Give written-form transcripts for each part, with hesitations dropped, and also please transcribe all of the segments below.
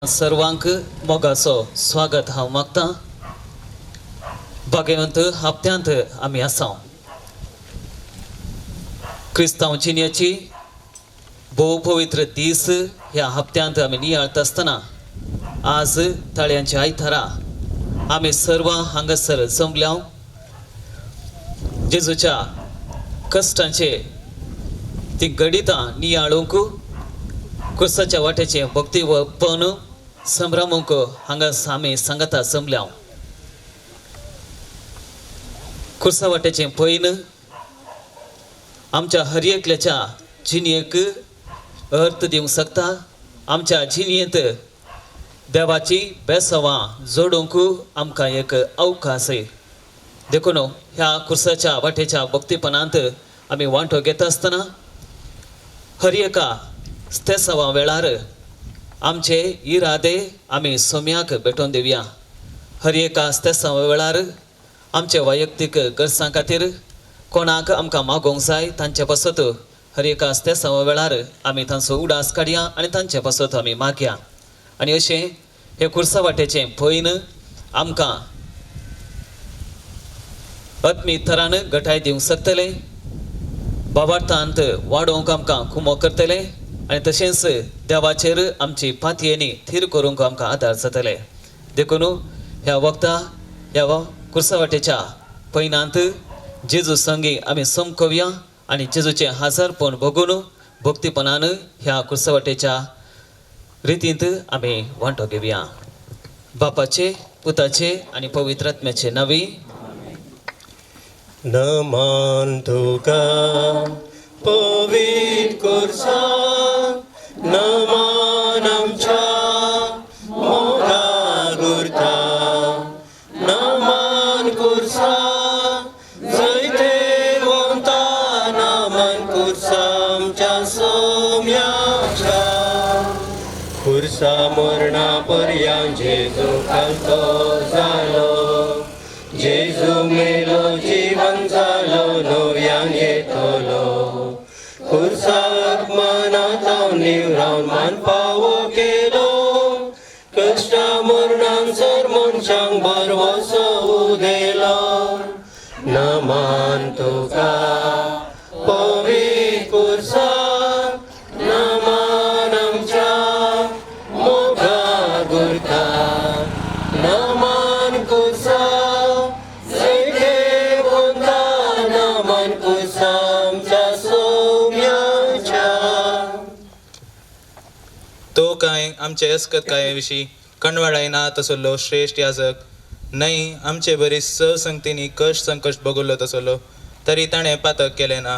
सर्वांक मोगाचो स्वागत हांव मागतां. भाग्यवंत हप्त्यांत आमी आसा. क्रिस्तांव जिणेची भोव पवित्र दीस ह्या हप्त्यांत आमी नियाळता आसतना आज ताळयांचे आयतारा आमी सर्व हांगासर जमल्या जेजूच्या कश्टांचे ती गणितां नियाळूंक कुर्साच्या वाट्याचें भक्तीपण संभ्रमूंक हांगा आमी सांगता जमल्या. कुर्सा वाट्याचें पयन आमच्या हर एकल्याच्या जिणेक अर्थ दिवंक शकता. आमच्या जिणेंत देवाची बेसवां जोडूंक आमकां एक अवकाश. देखून ह्या कुर्साच्या वाटेच्या भक्तीपणांत आमी वांटो घेता आसतना हर एका स्तेसावा वेळार आमचे इरादे आमी सोम्याक भेटोवन दिवया. हर एका स्तेसावा वेळार आमचे वैयक्तीक गरजां खातीर कोणाक आमकां मागोवंक जाय तांचे पासत हर एका स्तेसावा वेळार आमी तांचो उडास काडया आनी तांचे पासत आमी मागया. आनी अशें हे कुर्सा वाटेचें पयन आमकां आत्मीक थरान घटाय दिवंक शकतले, बाबार्थांत वाडोवंक आमकां खुमो करतले आनी तशेंच देवाचेर आमची पातयेनी थीर करूंक आमकां आदार जातले. देखून ह्या वखदा ह्या कुर्सा वाटेच्या पयनांत जेजू संगी आमी समकोवया आनी जेजूचें हाजारपण भोगून भक्तीपणान ह्या कुर्सा वाटेच्या रितींत आमी वांटो घेवया. बापाचे, पुताचे आनी पवित्र आत्म्याचे नांवी. नमन तुका पवित्र कुर्सा, नमन आमच्या मोगा गुरता, नमन कुर्सा जैते वंता, नमन कुर्सा आमच्या सोम्याच्या. कुर्सा मरणा पर्यां जेजू खालतो जालो, जेजू मेलो जीवन जालो नव्यान येतलो. कुर्साक मनात निवरावन मान पावो केलो, कश्टा मरणान सर मनशांक बरवसो उदेलो. नमन तुका पवित्र कुर्सा, नमन आमच्या मोगा गुरता, नमन कुर्सा जैते वंता, नमन कुर्सा आमच्या सोम्याच्या. तो कांय आमचे अस्कत विशीं कणवाळाय ना तसलो श्रेश्ठ याजक न्हय, आमचे बरी संगतींनी कश्ट संकश्ट भोगल्लो तसलो, तरी ताणें पातक केलें ना.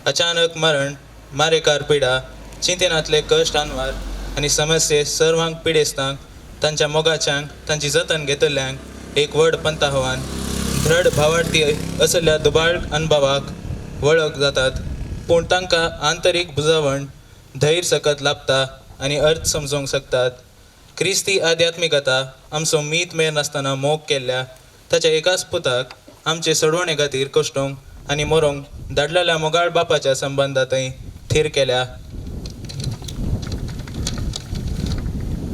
अचानक मरण, मारेकार पिडा, चिंतेनांतले कश्ट अनवार आनी समस्ये सर्वांक पिडेस्तांक, तांच्या मोगाच्यांक, तांची जतन घेतल्ल्यांक एक व्हड पंताहवान दृढ भावार्थी असल्या दुबाळ अणभवाक वळख जातात, पूण तांकां आंतरीक बुजावण धैर्य सकत लाभता आनी अर्थ समजूंक शकतात. क्रिस्ती आध्यात्मिकता आमचो मीत मेर नासतना मोग केल्ल्या ताच्या एकाच पुताक आमचे सोडवणे खातीर कश्टोंक आनी मरोंक धाडलेल्या मोगाळ बापाच्या संबंदांतय थीर केल्या.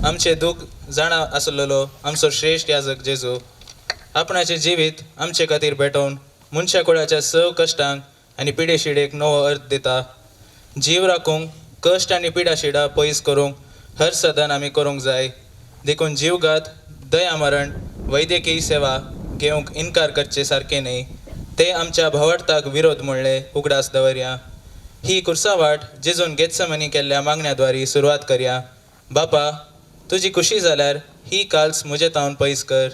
आमचें दूख जाणा आसलेलो आमचो श्रेश्ठ याजक जेजू आपणाचें जिवीत आमचे खातीर भेटोवन मनशा कुळाच्या सव कश्टांक आनी पिडेशिडेक नवो अर्थ दिता. जीव राखूंक कश्ट आनी पिडाशिडा पयस करूंक हर सदन आमी करूंक जाय. देखून जीवघात, दया मरण, वैद्यकीय सेवा घेवंक इनकार करचे सारकें न्हय, ते आमच्या भावार्थाक विरोध म्हणले उगडास दवरया. ही कुर्सा वाट जेजून गेत्समनी केल्ल्या मागण्या द्वारी सुरवात करया. बापा, तुजी खुशी जाल्यार ही काल्स म्हजे तावन पयस कर,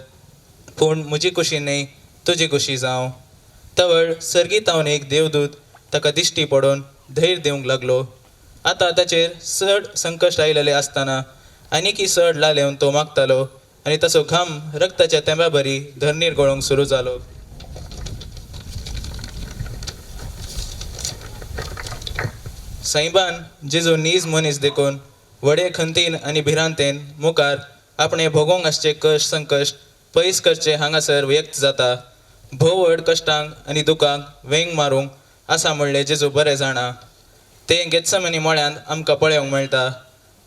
पूण म्हजी खुशी न्हय तुजी खुशी जावं. तवळ सर्गी तावन एक देवदूत ताका दिश्टी पडून धैर्य दिवंक लागलो. आतां ताचेर चड संकश्ट आयलेलें आसतना आनीकय चड लालेवन तो मागतालो आनी ताचो घाम रक्ताच्या तेंब्या बरी धरणीर गळोवंक सुरू जालो. सैबान जेजू नीज मनीस देखून व्हडे खंतीन आनी भिरांतेन मुखार आपणें भोगोवंक आसचे कश्ट संकश्ट पयस करचे हांगासर व्यक्त जाता. भोव व्हड कश्टांक आनी दुखांक वेंग मारूंक आसा म्हणलें जेजू बरें जाणा. तें गेत्समनी मळ्यांत आमकां पळोवंक मेळटा.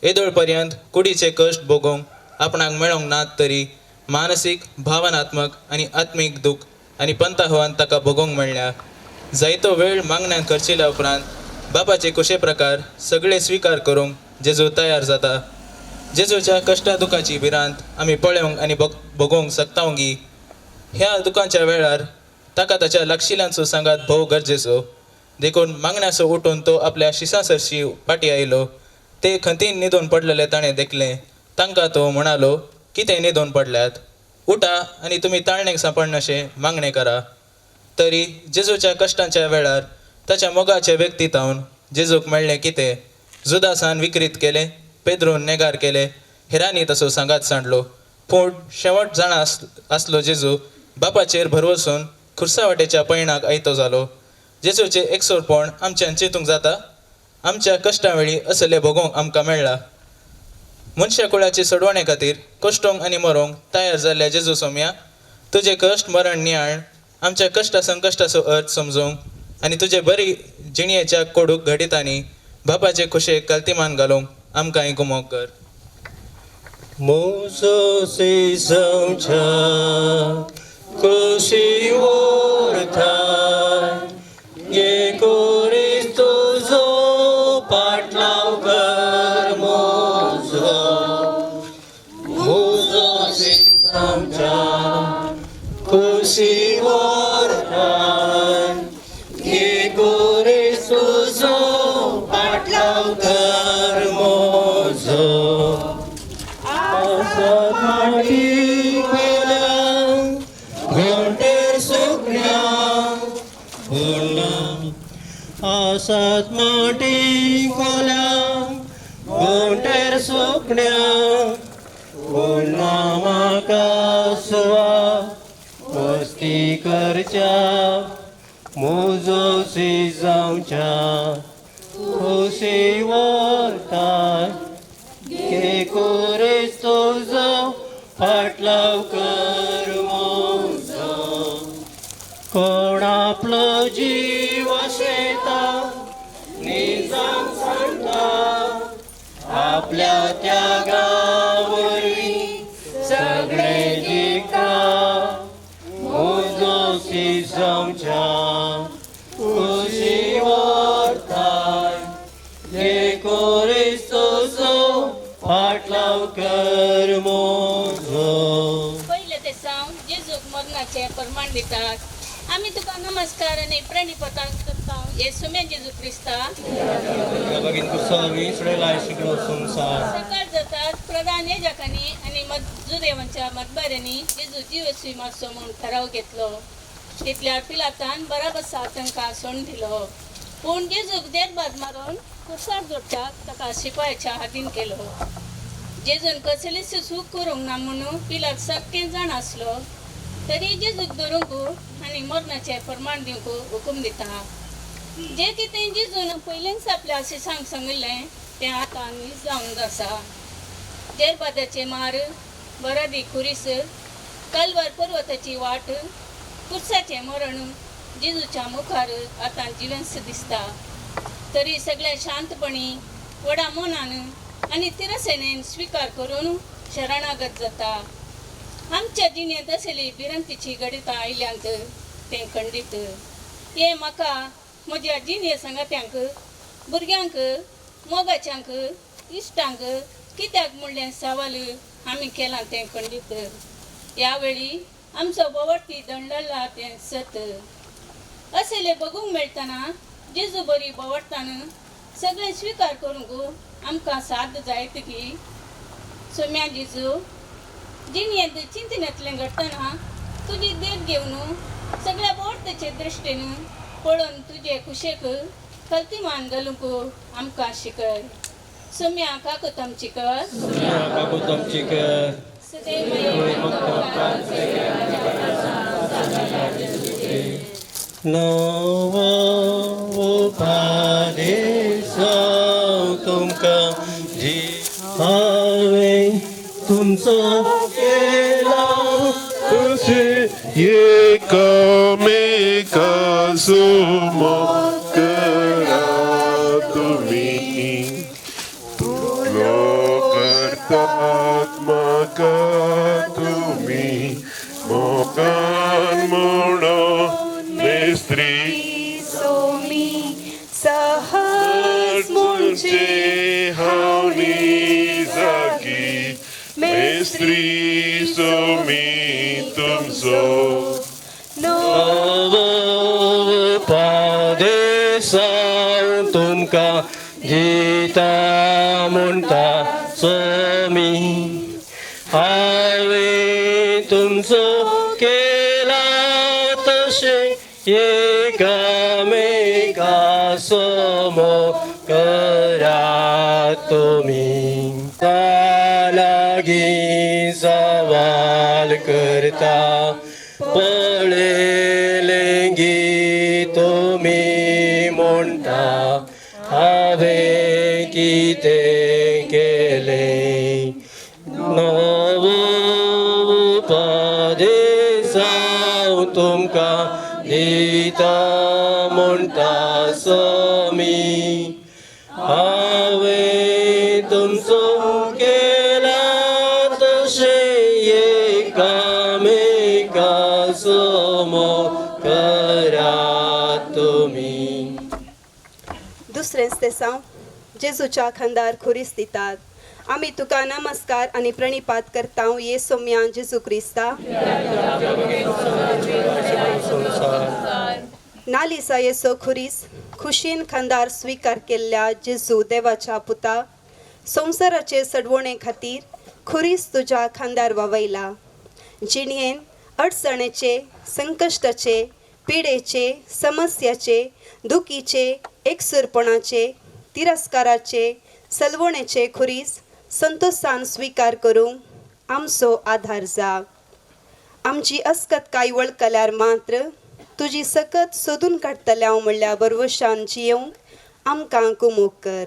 येदोळ पर्यंत कुडीचे कश्ट भोगोवंक आपणाक मेळोंक नात तरी मानसीक, भावनात्मक आनी आत्मीक दूख आनी पंताहवान ताका भोगोवंक मेळ्ळ्या. जायतो वेळ मागण्यांक खर्चिल्या उपरांत बापाचे कुशे प्रकार सगळे स्विकार करूंक जेजू तयार जाता. जेजूच्या कश्टा दुखाची भिरांत आमी पळोवंक आनी भोगोवंक शकतावंगी. ह्या दुखांच्या वेळार ताका ताच्या लागशिल्यांचो सांगात भोव गरजेचो. देखून मागण्याचो उठून तो आपल्या शिसां सरशी फाटीं आयलो. ते खंतीन न्हिदून पडलेले ताणें देखलें. तांकां तो म्हणालो, कितें न्हिदून पडल्यात? उठा आनी तुमी ताळणेक सांपडनाशें मागणें करा. तरी जेजूच्या कश्टांच्या वेळार ताच्या मोगाचे व्यक्ती तावन जेजूक मेळ्ळें कितें? जुदासान विक्रीत केलें, पेद्रून नेगार केले, हेरांनी तसो सांगात सांडलो. पूण शेवट जाणा आसलो जेजू बापाचेर भरवसून खुर्सा वाटेच्या पयणाक आयतो जालो. जेजूचें एकसुरपण आमच्यान चिंतूंक जाता? आमच्या कश्टां वेळी असलें भोगोवंक आमकां मेळ्ळां. मनशा कुळाचे सोडवणे खातीर कश्टोंक आनी मरोंक तयार जाल्ल्या जेजू सोम्या, तुजें कश्ट मरण नियाळ आमच्या कश्टा संकश्टाचो अर्थ समजूंक आनी तुजे बरी जिणयेच्या कोडूक घडितांनी बापाचे खुशेक कल्तिमान घालूंक आमकांय गुमोक कर. मोजो सिजमच्या कुशी वरथाय येकुरीस तुजो पाटलाव कर मोजो. मोजो सिजमच्या कुशी वरथाय येकुरीस तुजो पाटलाव कर मोजो. आसात माटी कोल्या घोंटेर सुकण्या पुन्हा म्हाका सुवा वस्ती करच्या मोजो सिजावच्या खुशी वरताय केकुरीस तुजो फाटलाव कर मोजो. कोण आपलो जीव शेता निजाम सांगता आपल्या त्यागावरवीं सगळे जिखता. मोजो सिजमच्या खुशी वरताय येकुरीस तुजो फाटलाव कर मोजो. पयले ते सावन जेजूक मरणाचें प्रमाण दितात. आमी तुका नमस्कार आनी प्रणिपतान करता येसुम्या जेजू क्रिस्ता. सकाळ जातात प्रधान याजकांनी आनी जुदेवांच्या मतबाऱ्यांनी जेजू जिवशी मारचो म्हूण ठराव घेतलो. तितल्यार पिलातान बराबसा तांकां सोडून दिलो. पूण जेजूक देरबाद मारून कुर्सार जोडच्याक ताका शिपायाच्या हातीन केलो. जेजून कसलीच चूक करूंक ना म्हणून पिलात सारकें जाण आसलो तरी जेजूक धरूंक आनी मरणाचें प्रमाण दिवंक हुकूम दिता. जें कितें जेजून पयलींच आपल्या शिसांक सांगिल्लें तें आतां नीज जावंक आसा. जेरबादाचे मार, बरादी खुरीस, कालवार पर्वताची वाट, कुर्साचें मरण जेजूच्या मुखार आतां जिवेंस दिसता. तरी सगळ्या शांतपणी व्हडा मनान आनी तिरसेनेन स्विकार करून शरणागत जाता. आमच्या जिणेंत असली भिरांतीची घडितां आयल्यांत तें खंडीत. हें म्हाका म्हज्या जिणे सांगात्यांक, भुरग्यांक, मोगाच्यांक, इश्टांक कित्याक म्हणलें सवाल आमी केलां तें खंडीत. ह्या वेळी आमचो बोवडती दंडला तें सत. असले बघूंक मेळटना जेजू बरी बोवडताना सगळें स्विकार करूंक आमकां साद जायत की सोम्या जेजू जिणेंत चिंतनांतलें घडटना तुजी देख घेवन सगळ्या बोवडतेचे दृश्टीन पळोवन तुजे कुशेक कल्तिमान घालूंक आमकां शिकय. सोम्या काकूत आमची कर. काकूत आमची कर. नवो उपदेश तुमकां जी हांवें तुमचो केला एकामेकाचो मोग करा तुमी. तुलो मेस्त्री सोमी तुमचो. नवो पादेसांव तुमकां दिता म्हणटा स्वामी, हांवें तुमचो केला तशें एकामेका समो करात तुमी. लागीं सवाल करता पळयलेंगी तुमी म्हणटा हांवें कितें केलें. नवो उपदेसांव तुमकां दिता म्हणटा स्वामी, हांवें तुमचो केला तशें एकामेका समो करात तुमी. दुसरेंच तेसांव जेजूच्या खांदार खुरीस दितात. आमी तुका नमस्कार आनी प्रणिपात करता ये सोम्या जेजू क्रिस्ता. नालिसा येसो खुरीस खुशीन खांदार स्विकार केल्ल्या जेजू देवाच्या पुता, संवसाराचे सडवणे खातीर खुरीस तुज्या खांदार वावयला. जिणयेन अडचणेचे, संकश्टाचे, पिडेचे, समस्याचे, दुखीचे, एकसूरपणाचे, तिरस्काराचे, सलवणेचे खुरीस संतोशान स्विकार करूंक आमचो आधार जा. आमची अस्कत काय वळखल्यार मात्र तुजी सकत सोदून काडटल्या म्हणल्या बरवशान जियोंक आमकां कुमूक कर.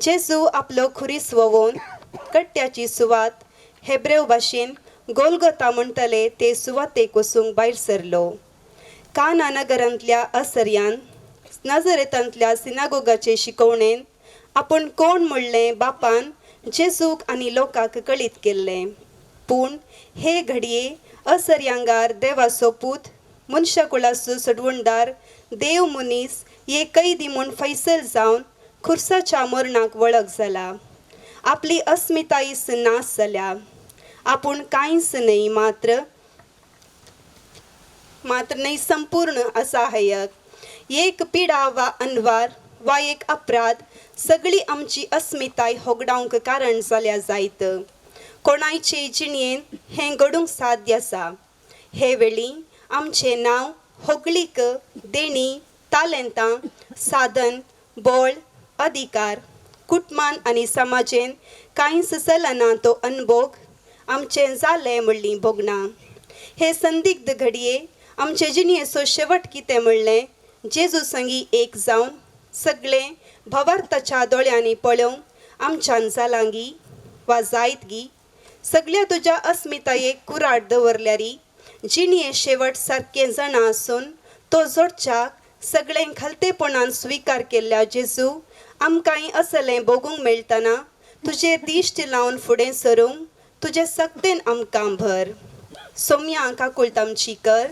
जेजू आपलो खुरीस वोवन कट्ट्याची सुवात हेब्रेव भाशेन गोलगोता म्हणटले ते सुवातेक वचूंक भायर सरलो. काना नगरांतल्या असर्यान नजरेतांतल्या सिनागोगाचे शिकवणेन आपूण कोण म्हणलें बापान जेजूक आनी लोकांक कळीत केल्लें. पूण हे घडये असर्यांगार देवाचो पूत मनशाकुळाचो सडवणदार देव मनीस हे कैदी म्हूण फैसल जावन खुर्साच्या मरणाक वळख जाला. आपली अस्मितायीच नाश जाल्या. आपूण कांयच न्हय मात्र मात्र न्हय संपूर्ण असहाय्यक. एक पिडा वा अनवार वा एक अपराध सगळी आमची अस्मिताय होगडावंक कारण जाल्या जायत. कोणायचे जिणयेन हें घडूंक साध्य आसा. हे वेळी आमचें नांव, होगळीक, देणी, तालेंतां, साधन, बळ, अधिकार, कुटुंबान आनी समाजेन कांयच चलना तो अनभोग आमचें जालें म्हणली भोगणां. हे संदिग्ध घडये आमचे जिणयेचो शेवट कितें म्हणलें जेजू संगी एक जावन सगळें भवार्थाच्या दोळ्यांनी पळोवंक आमच्यान जालां गी वा जायत गी. सगळ्या तुज्या अस्मितायेक कुराड दवरल्यारी जिणये शेवट सारकें जाणा आसून तो जोडच्याक सगळें खालतेपणान स्विकार केल्ल्या जेजू आमकांय असलें भोगूंक मेळटना तुजेर दिश्ट लावन फुडें सरूंक तुजे सक्तेन आमकां भर. सोम्या काकुळट आमची कर.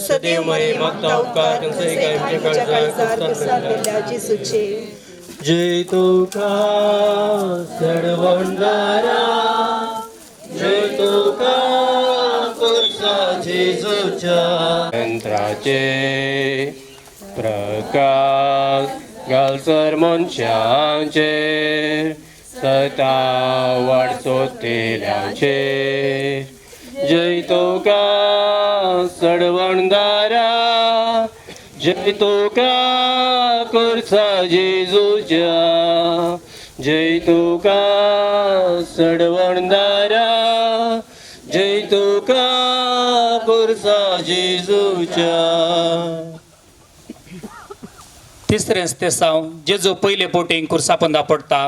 सदैव मरे मागता उपकार तुज्या काळजार कुसार जेजूचे. जय तुका सडवणदारा, जय तुका पुरसा जेजूच्या. यंत्राचे प्रकाश घालसर मनशांचेर सता वाडसोतेल्यांचेर. जय तुका सडवणदारा, जय तुका कुर्सा जेजूच्या. जय तुका सडवणदारा, जय तुका कुर्सा जेजूच्या. तिसरें तेसांव जेजू पयले पोटींक कुर्सापंदा पडटा.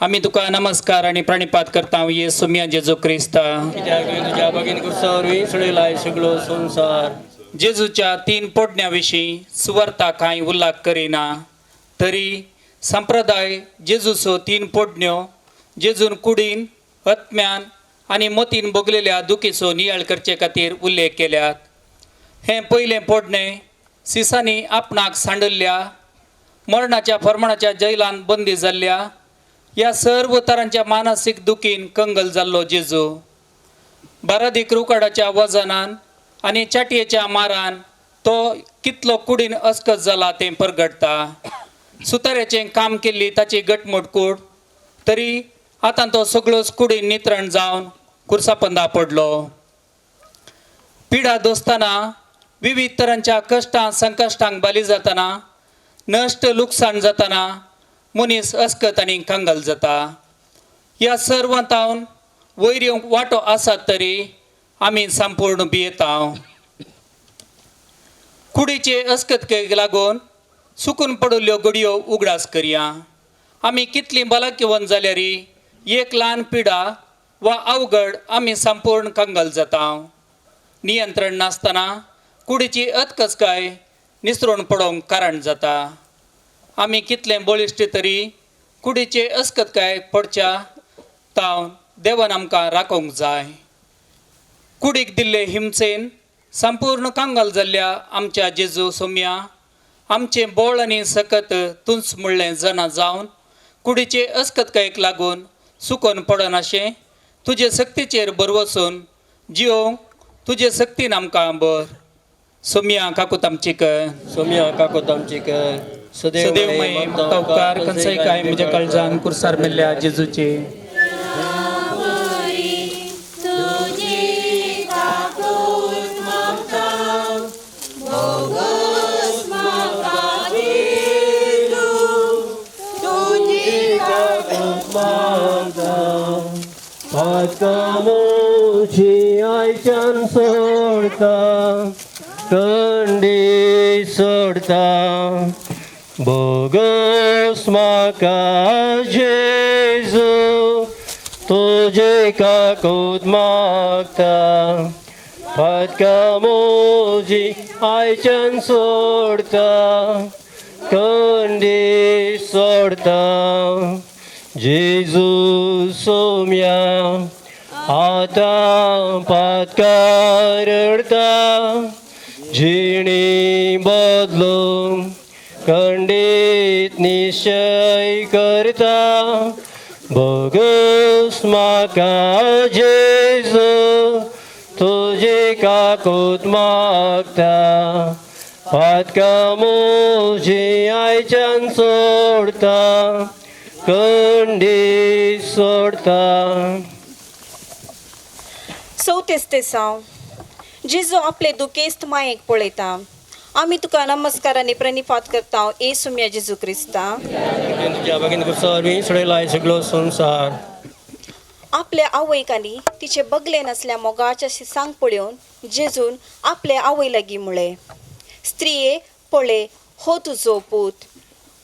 आमी तुका नमस्कार आनी प्रणिपात करता ये सुम्या जेजू क्रिस्ता. कित्याक तुवें तुज्या भगिनी कुर्सा वरवीं सोडयलाय सगळो संवसार. जेजूच्या तीन पोडण्या विशीं सुवार्ता कांय उल्लेख करिना तरी संप्रदाय जेजूचो तीन पोडण्यो जेजून कुडीन, आत्म्यान आनी मतीन भोगलेल्या दुखीचो नियाळ करचे खातीर उल्लेख केल्यात. हें पयलें पोडणें सिसांनी आपणाक सांडल्ल्या मरणाच्या फर्माणाच्या जैलान बंदी जाल्ल्या ह्या सर्व तरांच्या मानसीक दुखीन कंगल जाल्लो जेजू बारादीक रुकाडाच्या वजनान आनी चाटयेच्या मारान तो कितलो कुडीन अस्कत जाला तें परगटता. सुताऱ्याचें काम केल्ली ताची गटमूट कूड तरी आतां तो सगळोच कुडीन नित्रण जावन कुर्सापंदा पडलो. पिडा दोसतना विविध तरांच्या कश्टां संकश्टांक बली जातना नश्ट लुकसाण जातना मनीस अस्कत आनी कंगल जाता. ह्या सर्वांतावन वयर येवंक वांटो आसात तरी आमी संपूर्ण भियेता. कुडीचे अस्कतकेक लागून सुकून पडिल्ल्यो घडयो उगडास करया. आमी कितलीं भलायकेवंत जाल्यार एक ल्हान पिडा वा अवघड आमी संपूर्ण कंगल जाता. नियंत्रण नासतना कुडीची अतकचकाय निसरून पडोवंक कारण जाता. आमी कितलें बळिश्ट तरी कुडीचे अस्कतकाय पडच्या तावन देवान आमकां राखोवंक जाय. कुडीक दिल्ले हिमसेन संपूर्ण कांगाल जाल्ल्या आमच्या जेजू सोम्या आमचें बोळ आनी सकत तुंच म्हणलें जाणा जावन कुडीचे अस्कतकायेक लागून सुकोन पडनाशें तुजे सक्तीचेर बरवसून जियोंक तुजे सक्तीन आमकां बर. सोम्या काकूत आमची कर. सोम्या काकूत आमची कर. सदैवमय म्हाका उपकार खंयचेय काय म्हज्या काळजान कुर्सार मेल्ल्या जेजूचे. पातकामुची आयच्यान सोडता कंडी सोडता बोगस म्हाका जेजू तुजे काकूत मागता. पातकामुजी आयच्यान सोडता कंडी सोडता जेजू सोम्या आतां पातकार रडता जिणी बदलूंक खंडीत निश्चय करता. बोगस म्हाका जेजू तुजे काकूत मागता. पातकामुजी आयच्यान सोडता कंडी सोडता. चवथें साव जेजू आपले दुखेस्त मायेक पळयता. आमी तुका नमस्कार आनी प्रणिपात करता ए सुम्या जेजू क्रिस्ता. संसार आपल्या आवयक आनी तिचे बगले नासल्या मोगाच्या शिसांक पळोवन जेजून आपले आवय लागीं म्हळें, स्त्रिये पळय हो तुजो पूत.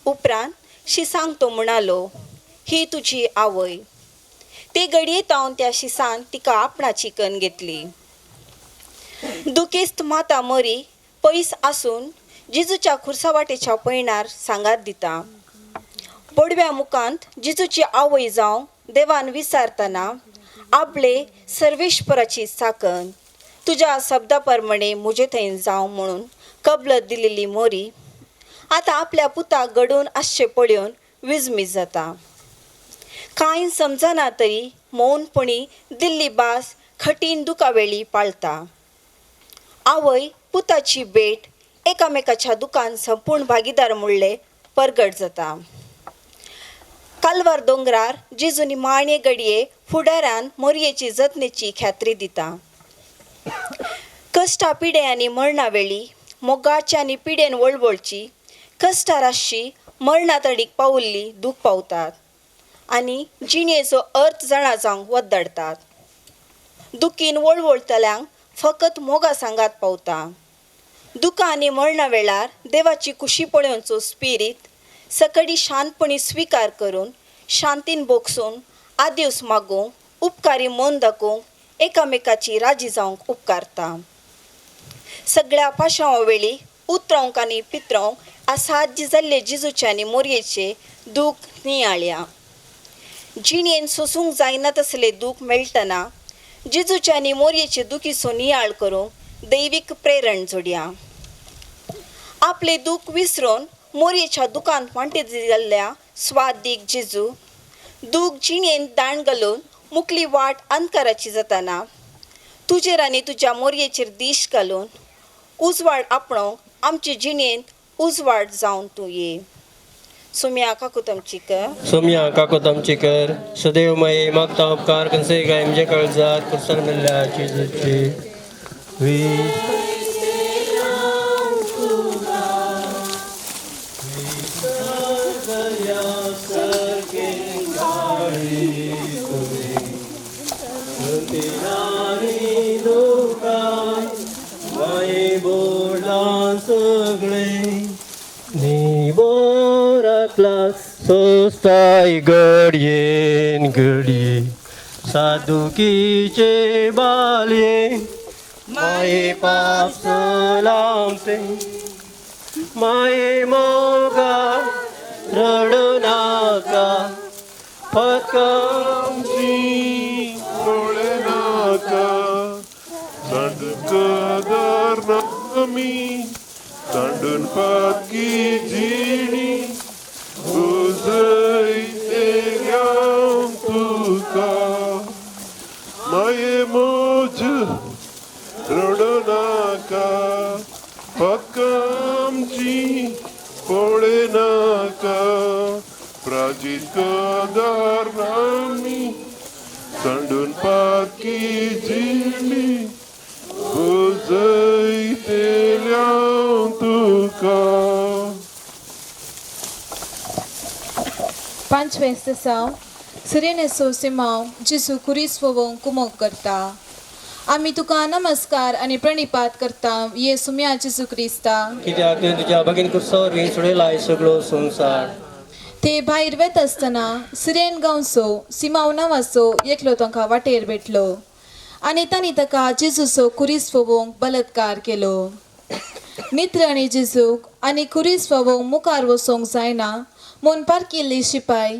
उपरांत शिसांक तो म्हणालो, ही तुजी आवय. ते घडये तावन त्या शिसान तिका आपणाची कन घेतली. दुखेस्त माता मरी पयस आसून जेजूच्या खुर्सावाटेच्या पयणार सांगात दिता. पडव्या मुखांत जेजूची आवय जावं देवान विचारतना आपले सर्वेश्वराची साकन तुज्या शब्दा प्रमाणे म्हजे थंय जावं म्हणून कबलत दिलेली मोरी आतां आपल्या पुताक घडोवन आसचें पळोवन विजमीत जाता. कांय समजना तरी मौनपणी दिल्ली भास कठीण दुखावेळी पाळता. आवय पुताची भेट एकामेकाच्या दुकान संपूर्ण भागीदार म्हणले परगट जाता. कालवार दोंगरार जेजूनी माणे घडये फुडारान मोरयेची जतनेची खात्री दिता. कश्टा पिडे आनी मरणा वेळी मोगाच्या आनी पिडेन वळवळची कश्टार आसची मरणा तडीक पावल्ली दूख पावतात आनी जिणेचो अर्थ जाणा जावंक वद्दडतात. दुखीन वळवळटल्यांक फकत मोगा सांगात पावता. दुखां आनी मरणा वेळार देवाची कुशी पळोवचो स्पिरीत सकडी शांतपणी स्विकार करून शांतीन बोगसून आदेस मागूंक उपकारी मन दाखोवंक एकामेकाची राजी जावंक उपकारता. सगळ्या पाशांवा वेळी उतरावंक आनी पितरावंक असाध्य जाल्ले जेजूचे आनी मोरयेचे दूख नियाळया. जिणेन सोसूंक जायना तसले दूख मेळटना जेजूचे आनी मोरयेचे दुखीचो नियाळ करूंक दैवीक प्रेरण जोडया. आपले दूख विसरून मोरयेच्या दुकान वांटे जाल्ल्या स्वादीक जेजू दूख जिणेन दाण घालून मुकली वाट अंधकाराची जाताना तुजेर आनी तुज्या मोरयेचेर दीश घालून उजवाड आपणोवंक आमचे जिणेंत उजवाड जावन तूं ये. सुम्या काकूत आमची कर. सोम्या काकूत आमची कर. सदैव माये मागता उपकार कंसे काय म्हजे काळजात कुर्सान मेल्ल्या जेजूची वीस सोस्ताय घडयेन घडये साधुकीचे बालये माये पाप सलामते माये मोगा रडू नाका फकामची पळे नाका सांडून नामी सांडून पातकी जिणी उजयतेल्या तुका माये मोज रडू नाका पक्कामची पळे नाका प्राजीत कदार नामी सांडून पातकी जिणी उजयतेल्या तुका. पांचवें ससांव सिरेनेसो सिमांव जेजू खुरीस फोवोंक कुमोक करता. आमी तुका नमस्कार आनी प्रणिपात करता ये सुम्या जेजू क्रिस्ता. कित्याक तुवें तुज्या भगीन कुर्सा वरवीं सोडयला सगळो संवसार. ते भायर वेता आसतना सिरेन गांवचो सिमांव नांवाचो एकलो तांकां वाटेर भेटलो आनी तांणी ताका जेजूचो खुरीस फोवोंक बलात्कार केलो. नित्रणी जेजूक आनी खुरीस फोवोंक मुखार वचोंक जायना म्हूण पारकिल्ली शिपाय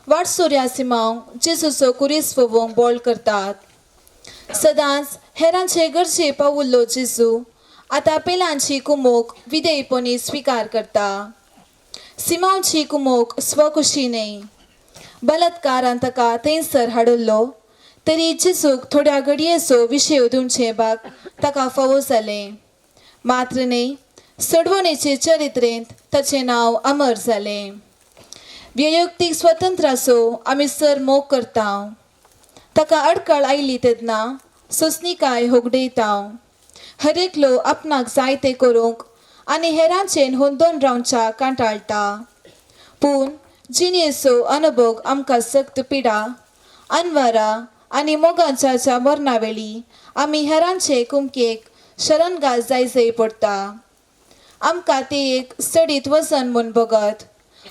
वाटसुऱ्या सिमांव जेजूचो खुरीस फोवोंक बोल करतात. सदांच हेरांचे गरजे पावुल्लो जेजू आतां पेलांची कुमोक विधेयपणी स्विकार करता. सिमांवची कुमोक स्वखुशी न्हय. बलात्कारान ताका थंयसर हाडिल्लो तरी जेजूक थोड्या घडयेचो विशय दिवचे भाग ताका फावो जालें. मात्र न्हय सडवणेचे चरित्रेंत ताचें नांव अमर जालें. वैयक्तीक स्वतंत्राचो आमी सर मोग करता. ताका अडकळ आयली तेन्ना सोंसणीकाय होगडयता. हर एकलो आपणाक जाय तें करूंक आनी हेरांचेर हुंदोन रावच्या कांटाळटा. पूण जिणेचो अनुभव आमकां सक्त पिडा अनवारा आनी मोगाच्या मरणावेळी आमी हेरांचे कुमकेक शरणगास जायजय पडटा. आमकां तें एक सडीत वजन म्हूण भोगत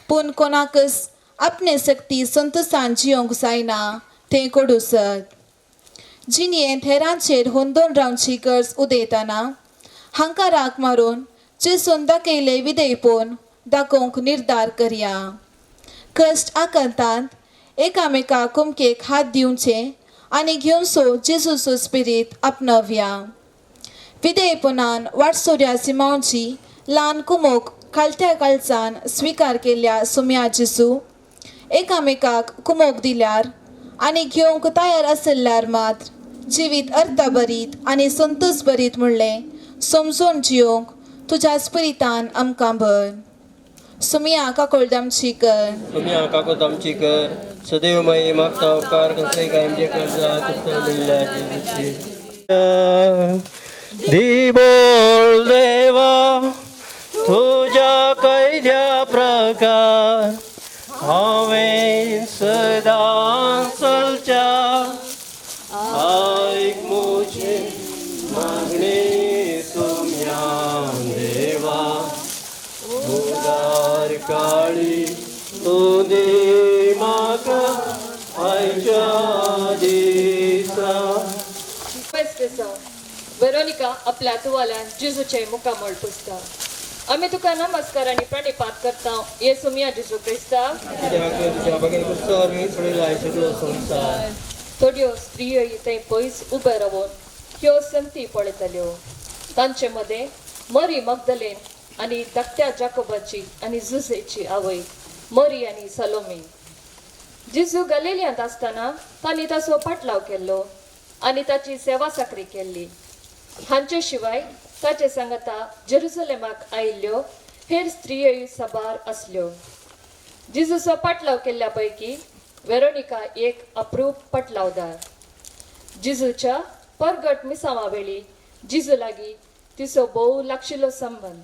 पूण कोणाकच आपणे सक्ती संतोसान जियोंक जायना तें कोडूसत. जिणेंत हेरांचेर हुंदोन रावची गरज उदयतना हांकां राग मारून जेजून दाखयले विधेयपण दाखोवंक निर्धार करया. कश्ट आकांतांत एकामेका कुमकेक हात दिवचे आनी घेवचो जेजूचो स्पिरीत आपणावया. विधेयपणान वाटसोऱ्या सिमांवची ल्हान कुमोक खालत्या काळजान स्विकार केल्ल्या सुम्या जेजू एकामेकाक कुमोक दिल्यार आनी घेवंक तयार आसल्यार मात्र जिवीत अर्थभरीत आनी संतोष भरीत म्हणलें समजून जियोंक तुज्या स्पिरितान आमकां भर. सुमिया काकोळ आमची कर. सोम्या काकूत आमची कर. सदैव माये मागता उपकार कंसे काय म्हजे काळजात कुर्सान मेल्ल्या जेजूची. दिबोल देवा तुज्या कैद्या प्रकार हांवें सदां चलच्या आयक म्हजें मागणें सोम्या देवा उदार काळी तूं दी म्हाका आयच्या दिसा. वेरोनिका आपल्या तुवाल्यान जेजूचे मुखामळ पुसता. आमी तुका नमस्कार आनी प्रणिपात करता ये सुमिया जेजू क्रिस्ता. कित्याक तुवें तुज्या भगीन कुर्सा वरवीं सोडयला सगळो संवसार. थोड्यो स्त्रियो थंय पयस उबे रावन ह्यो संती पळयताल्यो. तांचे मदें मरी मगदलेन आनी धाकट्या जाकोबाची आनी जुजेची आवय मरी आनी सलोमी. जेजू गलिलियांत आसतना तांणी ताचो पाटलाव केल्लो आनी ताची सेवा साकरी केल्ली. हांचे शिवाय ताचे सांगाता जेरुसलेमाक आयिल्ल्यो हेर स्त्रियोय साबार आसल्यो. जेजूचो पाटलाव केल्ल्या पैकी वेरोनिका एक अप्रूप पटलावदार. जेजूच्या परगट मिसावा वेळी जेजू लागीं तिचो भोव लागशिल्लो संबंद.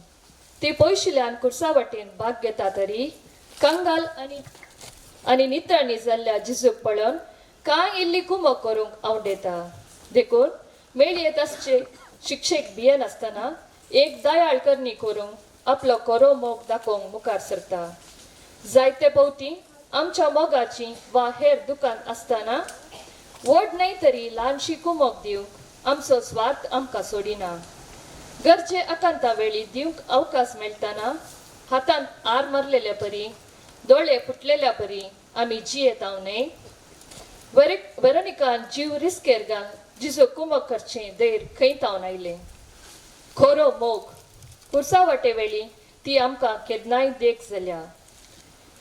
ती पयशिल्ल्यान कुर्सा वाटेन भाग घेता तरी कंगाल आनी नितळणी जाल्ल्या जेजूक पळोवन कांय इल्ली कुमक करूंक आवडेता. देखून मेळयेत आसचे शिक्षेक भियेनासतना एक दयाळ करणी करूंक आपलो खरो मोग दाखोवंक मुखार सरता. जायते भोवती आमच्या मोगाची वा हेर दुकान आसतना व्हड न्हय तरी ल्हानशी कुमक दिवंक आमचो स्वार्थ आमकां सोडिना. गरजे आकांता वेळी दिवंक अवकाश मेळटना हातांत आर मारलेल्या परी दोळे फुटलेल्या परी आमी जियेताव न्हय. वेरोनिकान जीव रिस्केर घाल जिजो कुमक करचें धैर्य खंय तावन आयलें. खरो मोग पुरसा वाटे वेळी ती आमकां केन्नाय देख जाल्या.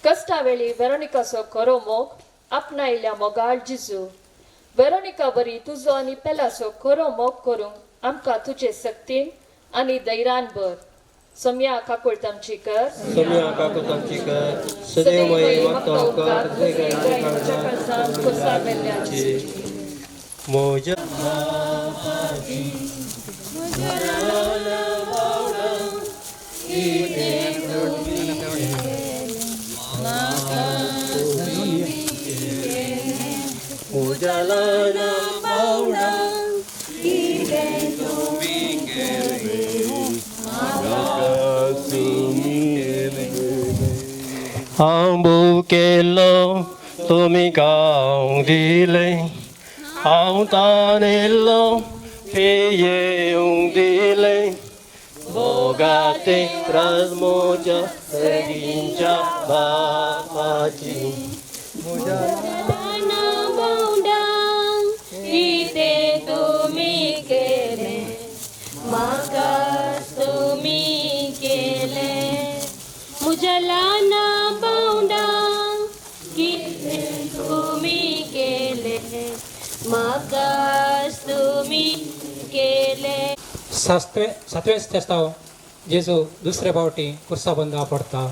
कश्टा वेळी वेरोनिकाचो खरो मोग आपणायल्या मोगाळ जिजू वेरोनिका बरी तुजो आनी पेलाचो खरो मोग करूंक आमकां तुजे सक्तीन आनी धैर्यान भर. सोम्या काकुळट आमची कर. सोम्या काकुळट आमची कर. सदैव मागता उपकार मोज हांव भुकेल्लो तुमी खावंक दिलें, हांव तानेल्लो पियेवंक दिलें, मोगाते राज म्हज्या सगींच्या बापाची. तुमी केलें म्हाका तुमी केलें म्हज्या ल्हान भावंडां कितें तुमी केलें म्हाका तुमी केलें. सातवें तेस्तांव जेजू दुसरे फावटी कुर्सा बंदा पडता.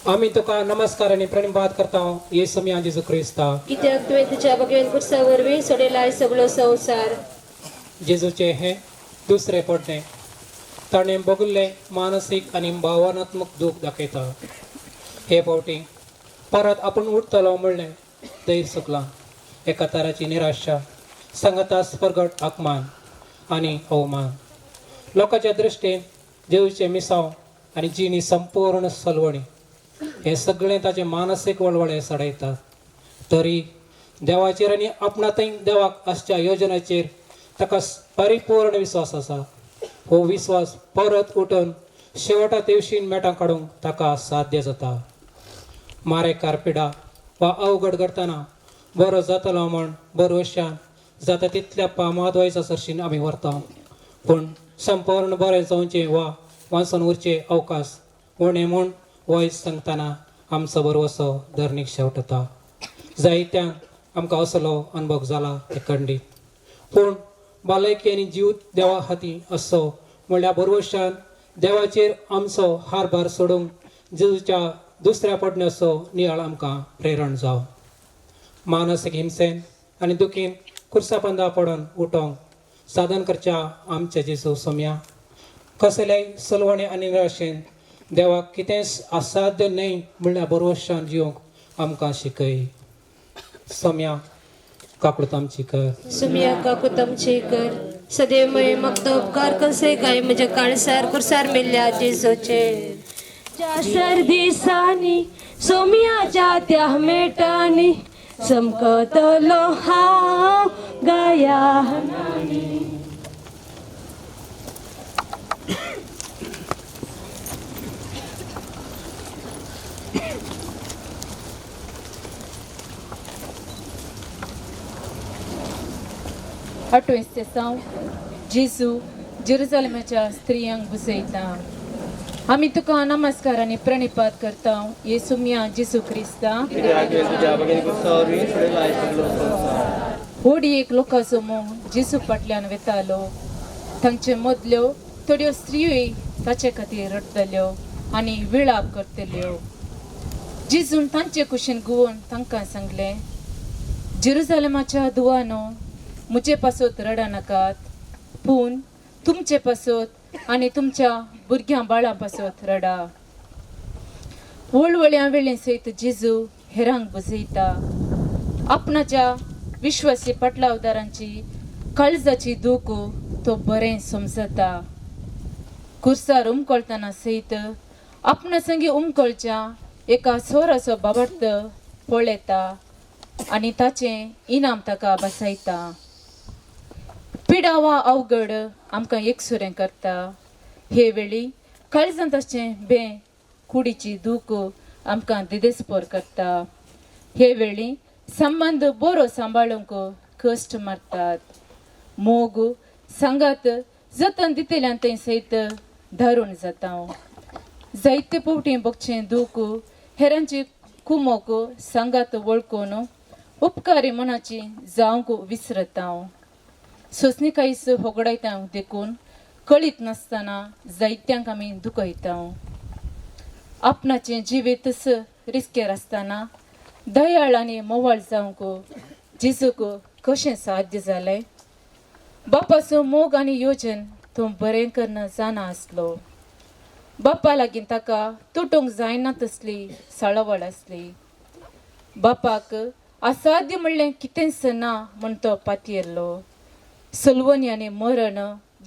आमी तुका नमस्कार आनी प्रणिपात करता येसू मिया जेजू क्रिस्ता, कित्याक तुवें तुज्या भगवेन कुर्सा वरवीं सोडयला सगळो संवसार. जेजूचे हें दुसरें पडणें ताणें भोगिल्लें मानसीक आनी भावनात्मक दूख दाखयता. हे फावटी परत आपूण उठतलो म्हणलें धैर्य सुकलां. एका तराची निराशा सांगाता परगट अपमान आनी अवमान. लोकांच्या दृश्टीन जेजूचें मिसांव आनी जिणी संपूर्ण सलवणी हे सगळें ताचे मानसीक वळवळे सडयतात. तरी देवाचेर आनी आपणांतय देवाक आसच्या योजनाचेर ताका परिपूर्ण विस्वास आसा. हो विस्वास परत उठून शेवटा तेवशीन मेटां काडूंक ताका साध्य जाता. मारेकार पिडा वा अवघड करतना बरो जातलो म्हण बरोवशान जाता तितल्या पामाद वयचा सरशीन आमी व्हरता, पूण संपूर्ण बरें जावचें वा वाचून उरचे अवकाश उणें म्हूण वयस सांगतना आमचो बरवसो धरणीक शेवटता. जायत्यांक आमकां असलो अनुभव जाला ते खंडीत, पूण बालकी आनी जीव देवा खातीर असो म्हणल्यार बरवशान देवाचेर आमचो हारभार सोडूंक जेजूच्या दुसऱ्या पडण्याचो नियाळ आमकां प्रेरण जावं. मानसीक हिंसेन आनी दुखीन कुर्सापंदा पडून उठोवंक साधन करच्या आमच्या जेजू सोम्या कसलेय सलवणे आनी निराशेन देवाक कितेंच असाध्य न्हय म्हणल्यार बरवशान जिवंक आमकां शिकय. सोम्या काकुळट आमची कर. सोम्या काकुळट आमची कर. सदैव मागता उपकार कसे काय म्हज्या काळसार कुर्सार मेल्ल्या जेजूचे. ज्या सर्दिसांनी सोम्याच्या त्या मेटांनी चमकतलो हांव गाया. आठवें तेसांव जेजू जेरुजलेमाच्या स्त्रियांक बुजयता. आमी तुका नमस्कार आनी प्रणिपात करता येसुम्या जेसू क्रिस्ता. कित्याक तुज्या भगिनी कुर्सा वरवीं सोडयला सगळो संवसार. होडी एक लोकांचो मोग जेसू फाटल्यान वेतालो. तांचे मदल्यो थोड्यो स्त्रियोय ताचे खातीर रडटल्यो आनी विळाप करतल्यो. जेजून तांचे कुशीन गुवोन तांकां सांगलें, जेरुजालेमाच्या दुवानो म्हजे पासत रडनाकात, पूण तुमचे पासत आनी तुमच्या भुरग्यां बाळां पासत रडा. वळवळ्यां वेळें सयत जेजू हेरांक बुजयता. आपणाच्या विश्वासी पाटलावदारांची काळजाची दूख तो बरें समजता. कुर्सार उमकळतना सयत आपणा संगी उमकळच्या एका सोराचो बाबार्थ पळयता आनी ताचें इनाम ताका बसयता. पिडा वा अवघड आमकां एकसुरें करता. हे वेळी काळजांत आसचें बें कुडीची दूख आमकां दिदेस्पोर करता. हे वेळी संबंद बरो सांबाळूंक कश्ट मारतात. मोग सांगात जतन दितल्यान थंय सयत धारून जाता. जायते फावटी भोगचें दूख हेरांची कुमोक सांगात वळखून उपकारी मनाची जावंक विसरता. सोंसणीकायस होगडायता देखून कळीत नासतना जायत्यांक आमी दुखयता. आपणाचें जिवीतच रिस्केर आसतना दयाळ आनी मोवाळ जावंक जेजूक कशें साध्य जालें? बापाचो मोग आनी योजन तो बरें करून जाणा आसलो. बापा लागीं ताका तुटूंक जायना तसली साळावळ आसली. बापाक असाध्य म्हणलें कितेंच ना म्हूण तो पातयेल्लो. सलवणी आनी मरण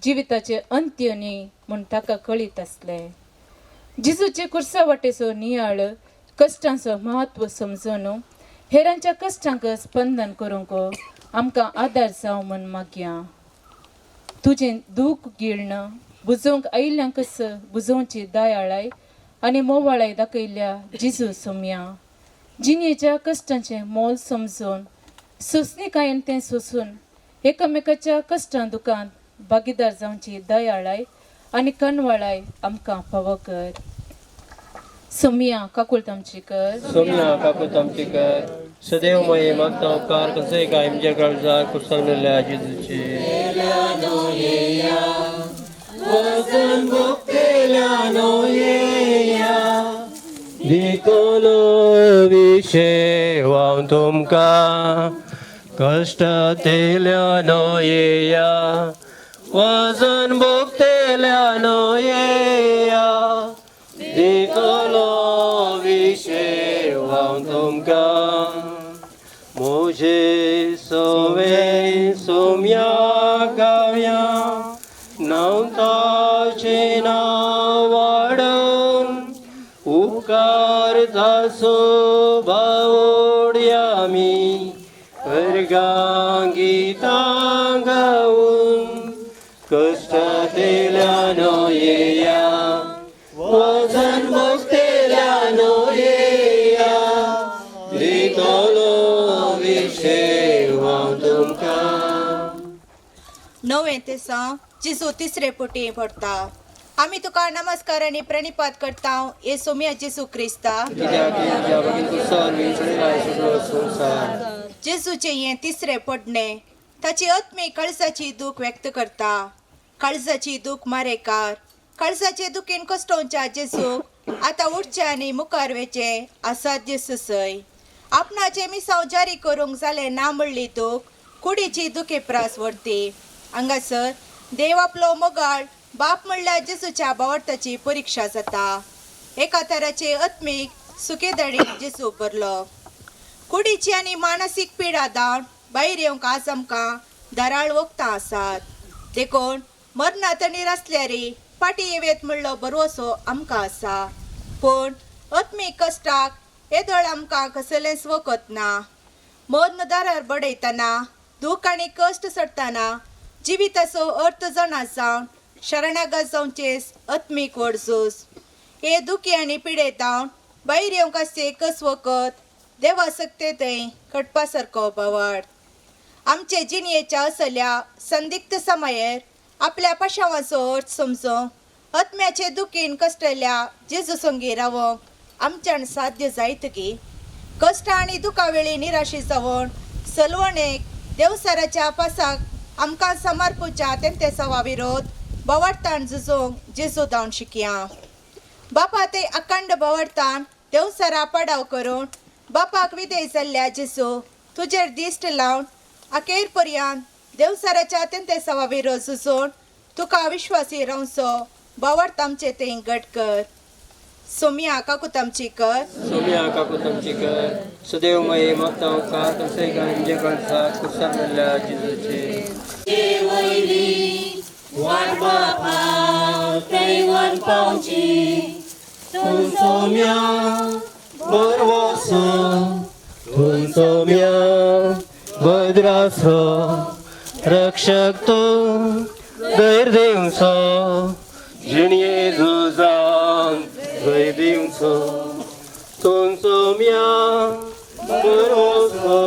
जिविताचें अंत्य न्ही म्हूण ताका कळीत आसलें. जेजूचे कुर्सा वाटेचो नियाळ कश्टांचो म्हत्व समजून हेरांच्या कश्टांक स्पंदन करूंक आमकां आदार जावं म्हूण मागया. तुजें दूख गिळण बुजोवंक आयिल्ल्यांकच बुजोवची दयाळाय आनी मोवाळाय दाखयल्ल्या जेजू सोमया जिणेच्या कश्टांचें मोल समजून सोंसणीकायेन तें सोंसून एकामेकाच्या कश्टां दुकान भागीदार जावची दयाळाय आनी कनवाळाय आमकां फावो कर. सोमया काकूळत आमची कर. सोमया काकूत आमची कर. सदैव मये मागता उपकार कसोय काय आमच्या काळजार कुर्सान मेल्ल्या जेजूचे. वचन भोगतेल्यानो येया दितलो विशेवां तुमकां कश्टांतल्यानो येया वजन भोगतेल्यानो येया दितलो विशेवां तुमकां. म्हजे सवे सोम्या गाव्या नांव ताचें नांव वाडोवन उपकार ताचो बावड्यामी वर्गां गितां गावन कश्टांतल्यानो येया वजन भोगतेल्यानो येया दितलो विशेवां तुमकां. णवें तेसांव जेजू तिसरे पुटी पडटा. आमी तुका नमस्कार आनी प्रणिपात करता येसुम्या जेजू क्रिस्ता. कित्याक तुज्या भगिनी कुर्सा वरवीं सोडयला सगळो संवसार. जेजूचें हें तिसरें पडणें ताची आत्मीक काळजाची दूख व्यक्त करता. काळजाची दूख मारेकार काळजाचे दुखीन कश्टोवच्या जेजूक आतां उठचें आनी मुखार वेचें असाध्य ससय. आपणाचें मिसांव जारी करूंक जालें ना म्हणली दूख कुडीची दुखे प्रास व्हरती. हांगासर देव आपलो मोगाळ बाप म्हणल्यार जेजूच्या बावडताची परिक्षा जाता. एका तराचे आत्मीक सुकेदडीक जेजू भरलो. कुडीची आनी मानसीक पिडा दावन भायर येवंक आज आमकां दराळ वखदां आसात. देखून मरणां तणीर आसल्यार फाटीं येवेत म्हणलो भरवसो आमकां आसा. पूण आत्मीक कश्टाक येदोळ आमकां कसलेंच वखद ना. मर्ण दारार बडयतना दूख आनी कश्ट सोडटना जिविताचो अर्थ जाणा जावन शरणागत जावचेच आत्मीक व्हड झूज. हे दुखी आनी पिडे दावन भायर येवंक आसचें एकच वखद देवा सक्ते थंय कटपा सारको बावड. आमचे जिणयेच्या असल्या संदिग्ध समयेर आपल्या पाशावांचो अर्थ समजूंक आत्म्याचे दुखीन कश्टल्या जेजू संगी रावंक आमच्यान साध्य जायत की कश्ट आनी दुखा वेळी निराशी जावन सलवणेक देवसाराच्या पासाक आमकां समर्पूच्या तेंतेसावा विरोध बवार्तान झुजोंक जेजू धावन शिकया. बापा ते अखंड बवार्तान देवसारा पडाव करून बापाक विदेय जाल्ल्या जेजू तुजेर दिश्ट लावन अखेर पर्यंत देवसाराच्या तेंतेसावा विरोध झुजोवन तुका विश्वासी रावचो बावर्त आमचे ते घट कर. सोम्या काकुतामची कर. सोम्या काकुतामची कर. सदैवमय मागता उपकार कसे काय म्हजे काळजाक कुर्सार मेल्ल्या जेजूचे. वाट बापा थंय पावची तूं सोम्या बरवसो, तूं सोम्या बद्रासो, रक्षक तूं धैर्य दिवचो, जिणये झुजान जय दिवचो. तूं सोम्या बरवसो,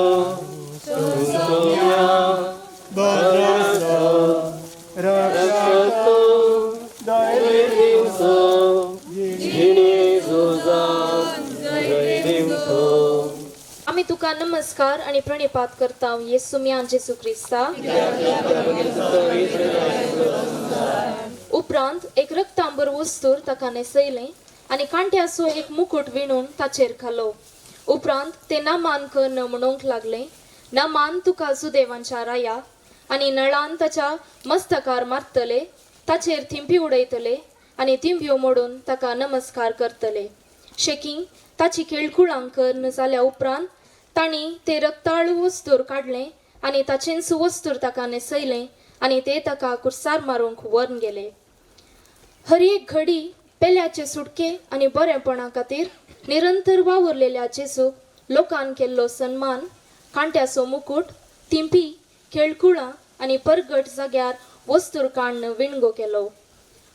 तूं सोम्या बद्रासो, रक्षक तूं धैर्य दिवचो, जिणये झुजान जय दिवचो. आमी तुका नमस्कार आनी प्रणिपात करता येसुम्या जेजू क्रिस्ता. उपरांत एक रक्तांबर वस्तूर ताका न्हेसयलें आनी कांट्याचो एक मुकुट विणून ताचेर घालो. उपरांत ते नामान कन्न म्हणूंक लागले, नामान तुका जुदेवांच्या राया. आनी नळान ताच्या मस्तकार मारतले, ताचेर थिंपी उडयतले आनी थिंब्यो मोडून ताका नमस्कार करतले. शेकीं ताची खेळकुळां कर्ण जाल्या उपरांत तांणी ते रक्ताळू वस्तूर काडलें आनी ताचेंच वस्तूर ताका न्हेसयलें आनी ते ताका कुर्सार मारूंक व्हरून गेले. हर एक घडी पेल्याचे सुटके आनी बरेपणा खातीर निरंतर वावुरलेल्या जेजूक लोकान केल्लो सन्मान, कांट्याचो मुकूट, थिंपी, खेळकुळां आनी परगट जाग्यार वस्तूर काडून विणगो केलो.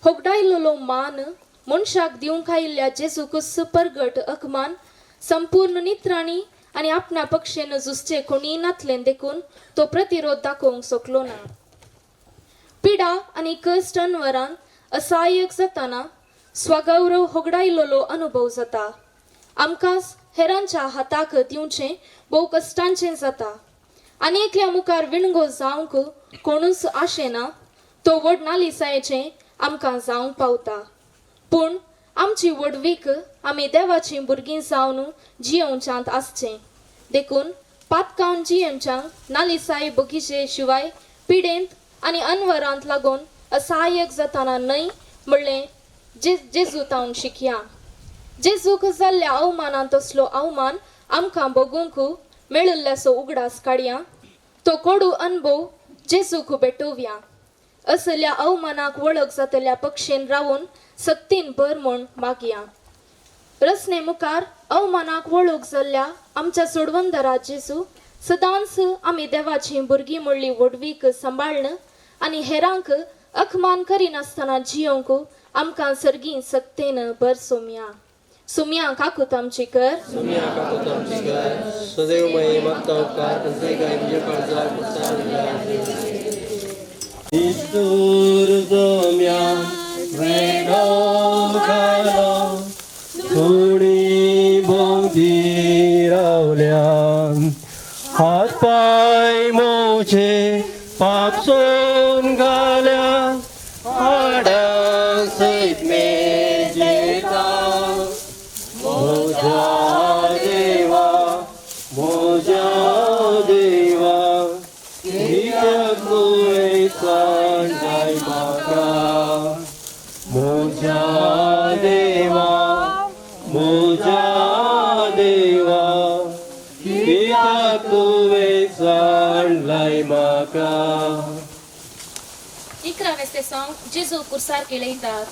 होगडायलेलो मान मनशाक दिवंक आयिल्ल्या जेजूकूच परगट अकमान संपूर्ण नित्राणी आनी आपणा पक्षेन झुजचे कोणीय नातलें देखून तो प्रतिरोध दाखोवंक शकलो ना. पिडा आनी कश्ट अनवरान असहाय्यक जाताना स्वगौरव होगडायलेलो अनुभव जाता. आमकां हेरांच्या हाताक दिवचें भोव कश्टांचें जाता. आनी एकल्या मुखार विणगो जावंक कोणूच आशेना तो व्हड नालिसायेचें आमकां जावंक पावता. पूण आमची व्हडवीक आमी देवाचीं भुरगीं जावन जियोवच्यांत आसचें. देखून पातकावन जियेवच्यांक नालिसाय बगीचे शिवाय पिडेंत आनी अनवरांत लागून असहाय्यक जाताना न्हय म्हणलें जेजू तावन शिकया. जेजूक जाल्ल्या अवमानांत असलो अवमान आमकां भोगूंक मेळिल्ल्याचो उगडास काडया. तो कोडू अनुभव जेजूक भेटोवया. असल्या अवमानाक वळख जातल्या पक्षेन रावून सक्तीन भर म्हूण मागया. रसने मुखार अवमानाक वळख जाल्ल्या आमच्या सोडवंदरा जेजू सदांच आमी देवाची भुरगीं म्हणली व्हडवीक सांबाळन आनी हेरांक अखमान करिनासतना जियोवंक आमकां सर्गीं सक्तेन भर सोम्या. सुम्या काकूत आमची कर. सोम्या काकूत आमची कर. सदैवमय मागता उपकार कसे काय म्हजे काळजाक कुर्सार मेल्ल्या जेजूचे. निश्ठूर सोम्या वेगो घालो, थोडी भोंवती रावल्या, हात पांय मोचे पापसून घाल्या, हाडां सयत मेजेता. म्हज्या देवा, म्हज्या देवा, कित्याक तुवें सांजाय म्हाका. म्हज्या देवा, म्हज्या देवा, कित्याक तुवें सांडलाय म्हाका. 11वें तेसांव जेजू कुर्सार केळयतात.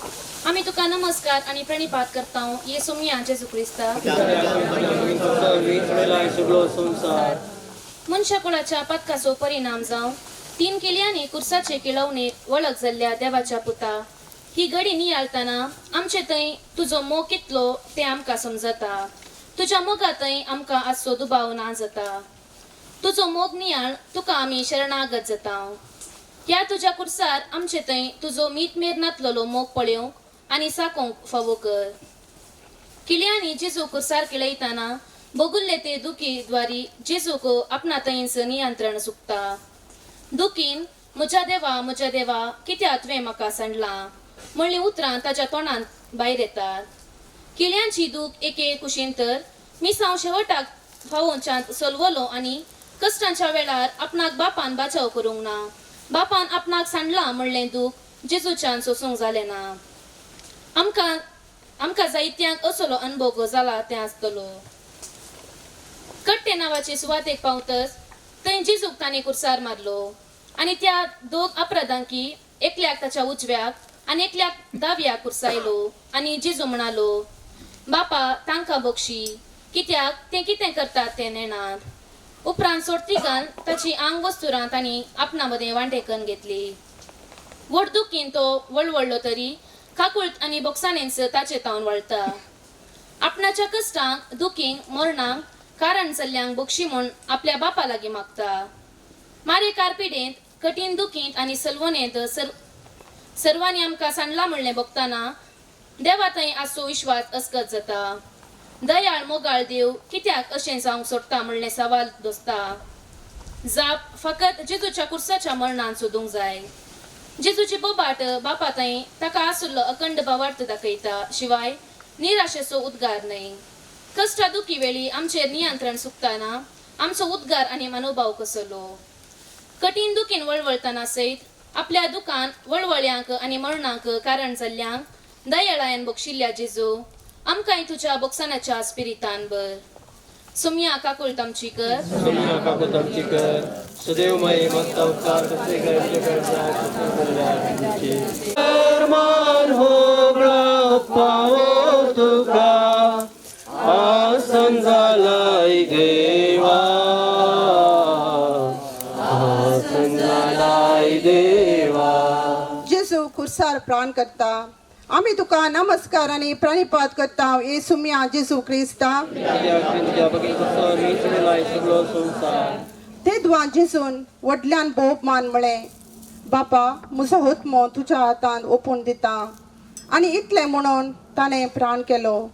आमी तुका नमस्कार आनी प्रणिपात करता येसुम्या जेजू क्रिस्ता. मनशा कुळाच्या पातकाचो परिणाम जावन 3 किल्यांनी कुर्साचे केळवणेक वळख जाल्ल्या देवाच्या पुता, ही घडी नियाळतना आमचे थंय तुजो मोग कितलो तें आमकां समजता. तुज्या मोगा थंय आमकां आसचो दुबाव ना जाता. तुजो मोग नियाळ तुका आमी शरणागत जाता. ह्या तुज्या कुर्सार आमचे थंय तुजो मीत मेर नातलेलो मोग पळोवंक आनी साकोंक फावो कर. किल्यांनी जेजूक कुर्सार किळयतना भोगुल्ले ते दुखी द्वारी जेजूक आपणा थंयच नियंत्रण चुकता. दुखीन म्हज्या देवा म्हज्या देवा कित्याक तुवें म्हाका सांडलां म्हणलीं उतरां ताच्या तोंडांत भायर येतात. किल्यांची दूख एके कुशीन तर मिसांव शेवटाक फावोवच्यांत सलवलो आनी कश्टांच्या वेळार आपणाक बापान बाचाव करूंक ना, बापान आपणाक सांडलां म्हणलें दूख जेजूच्यान सोसूंक जालें ना. आमकां आमकां जायत्यांक असलो अनभोग जाला तें आसतलो. कट्टे नांवाचे सुवातेक पावतच थंय जेजूक ताणें कुर्सार मारलो आनी त्या दोग अपराधांकी एकल्याक ताच्या उजव्याक आनी एकल्याक दाव्याक कुर्सायलो आनी जेजू म्हणालो, बापा तांकां बक्षी कित्याक ते कितें करतात तें नेणात. उपरांत सोडतिकान ताची आंग वस्तुरां तांणी आपणा मदें वांटेकन घेतली. व्हड दुखीन तो वळवळलो तरी काकुळट आनी बोक्साणेंच ताचे तावन वळटा. आपणाच्या कश्टांक दुखींक मरणांक कारण जाल्ल्यांक बक्षी म्हूण आपल्या बापा लागीं मागता. मारेकार पिडेंत कठीण दुखींत आनी सलवणेंत सर्वांनी आमकां सांडलां म्हणलें भोगतना देवा थंय आसचो विश्वास अस्कत जाता. दयाळ मोगाळ देव कित्याक अशें जावंक सोडटा म्हणलें सवाल दोसता. जाप फकत जेजूच्या कुर्साच्या मरणान सोदूंक जाय. जेजूची बोबाट बापा थंय ताका आशिल्लो अखंड भावार्थ दाखयता शिवाय निराशेचो उद्गार न्हय. कश्टा दुखी वेळी आमचेर नियंत्रण चुकतना आमचो उद्गार आनी मनोभाव कसलो. कठीण दुखीन वळवळतना सयत आपल्या दुखान वळवळ्यांक आनी मरणाक कारण जाल्ल्यांक दयाळायन बक्षिल्ल्या जेजू आमकांय तुज्या बोक्सानाच्या स्पिरितान बर. सोम्या काकुळट आमची कर. सोम्या काकुळट आमची कर. सदैव माये मागता उपकार कसले काय आमच्या काळजात मान होगळा पावो तुका आसन जालाय देवा, आसन जालाय देवा. जेजू कुर्सार प्राण करता आमी तुका नमस्कार आनी प्रणिपात करता येसुम्या जेजू क्रिस्ता. तेदवा जेजून व्हडल्यान भोव मान म्हळें, बापा म्हजो हुत्मो तुज्या हातान ओपून दिता. आनी इतलें म्हणून ताणें प्राण केलो.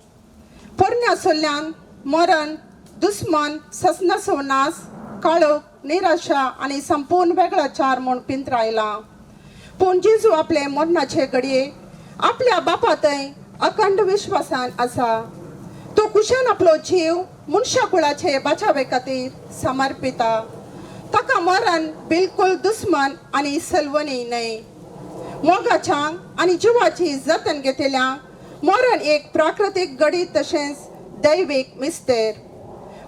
पोरण्या सोल्ल्यान मरण दुस्मान ससनाचो नास काळोख निराशा आनी संपूर्ण वेगळाचार म्हूण पिंत्रायला. पूण जेजू आपले मरणाचे घडये आपल्या बापा थंय अखंड विश्वासान आसा. तो कुशान आपलो जीव मनशा कुळाचे बाचावे खातीर समर्पिता. ताका मरण बिलकुल दुस्मान आनी सलवणी न्हय. मोगाच्या आनी जिवाची जतन घेतल्या मरण एक प्राकृतीक घडीत तशेंच दैवीक मिस्तेर.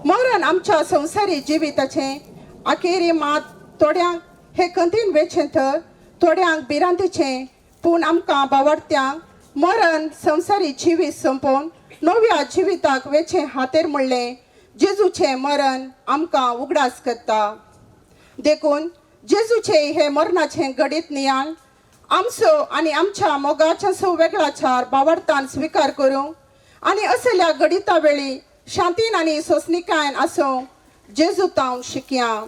मरण आमच्या संवसारी जिविताचें अखेरी मात थोड्यांक हे कंतीन वेचें तर थोड्यांक भिरांतीचें, पूण आमकां बावडत्यांक मरण संवसारी जिवीत सोंपोवन नव्या जिविताक वेचें हातेर म्हणलें जेजूचें मरण आमकां उगडास करता. देखून जेजूचें हें मरणाचें घडीत नियाळ आमचो आनी आमच्या मोगाच्या सो वेगळाचार बावडतान स्विकार करूं आनी असल्या घडिता वेळी शांतीन आनी सोंसणीकायेन आसूं जेजू तावन शिकया.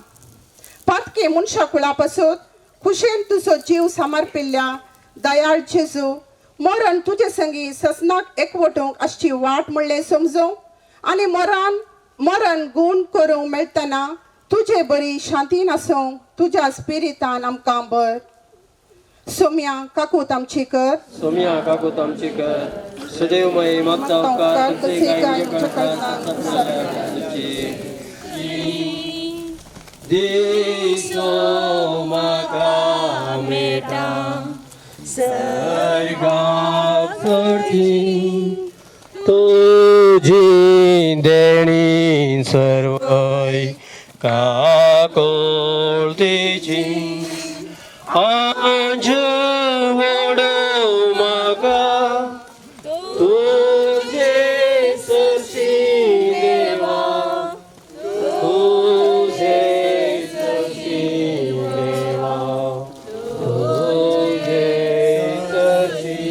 पातकी मनशा कुळा पासून खुशेन तुजो जीव समर्पिल्ल्या दयाळ जेजू मरण तुजे संगी ससनाक एकवटूंक आसची वाट म्हणलें समजूं आनी मरण गूण करूंक मेळटना तुजे बरी शांतीन आसूं तुज्या स्पिरितान आमकां बर. सोम्या काकूत आमची कर. सोम्या काकूत आमची कर. सदैव माये मागता उपकार दिसो म्हाका मेळटा सर्गात सर्ती तुजी देणी सर्वय काकुळतीची आंज वडो म्हाका तुजे सरशी देवा, तुजे सरशी देवा, तुजे सरशी.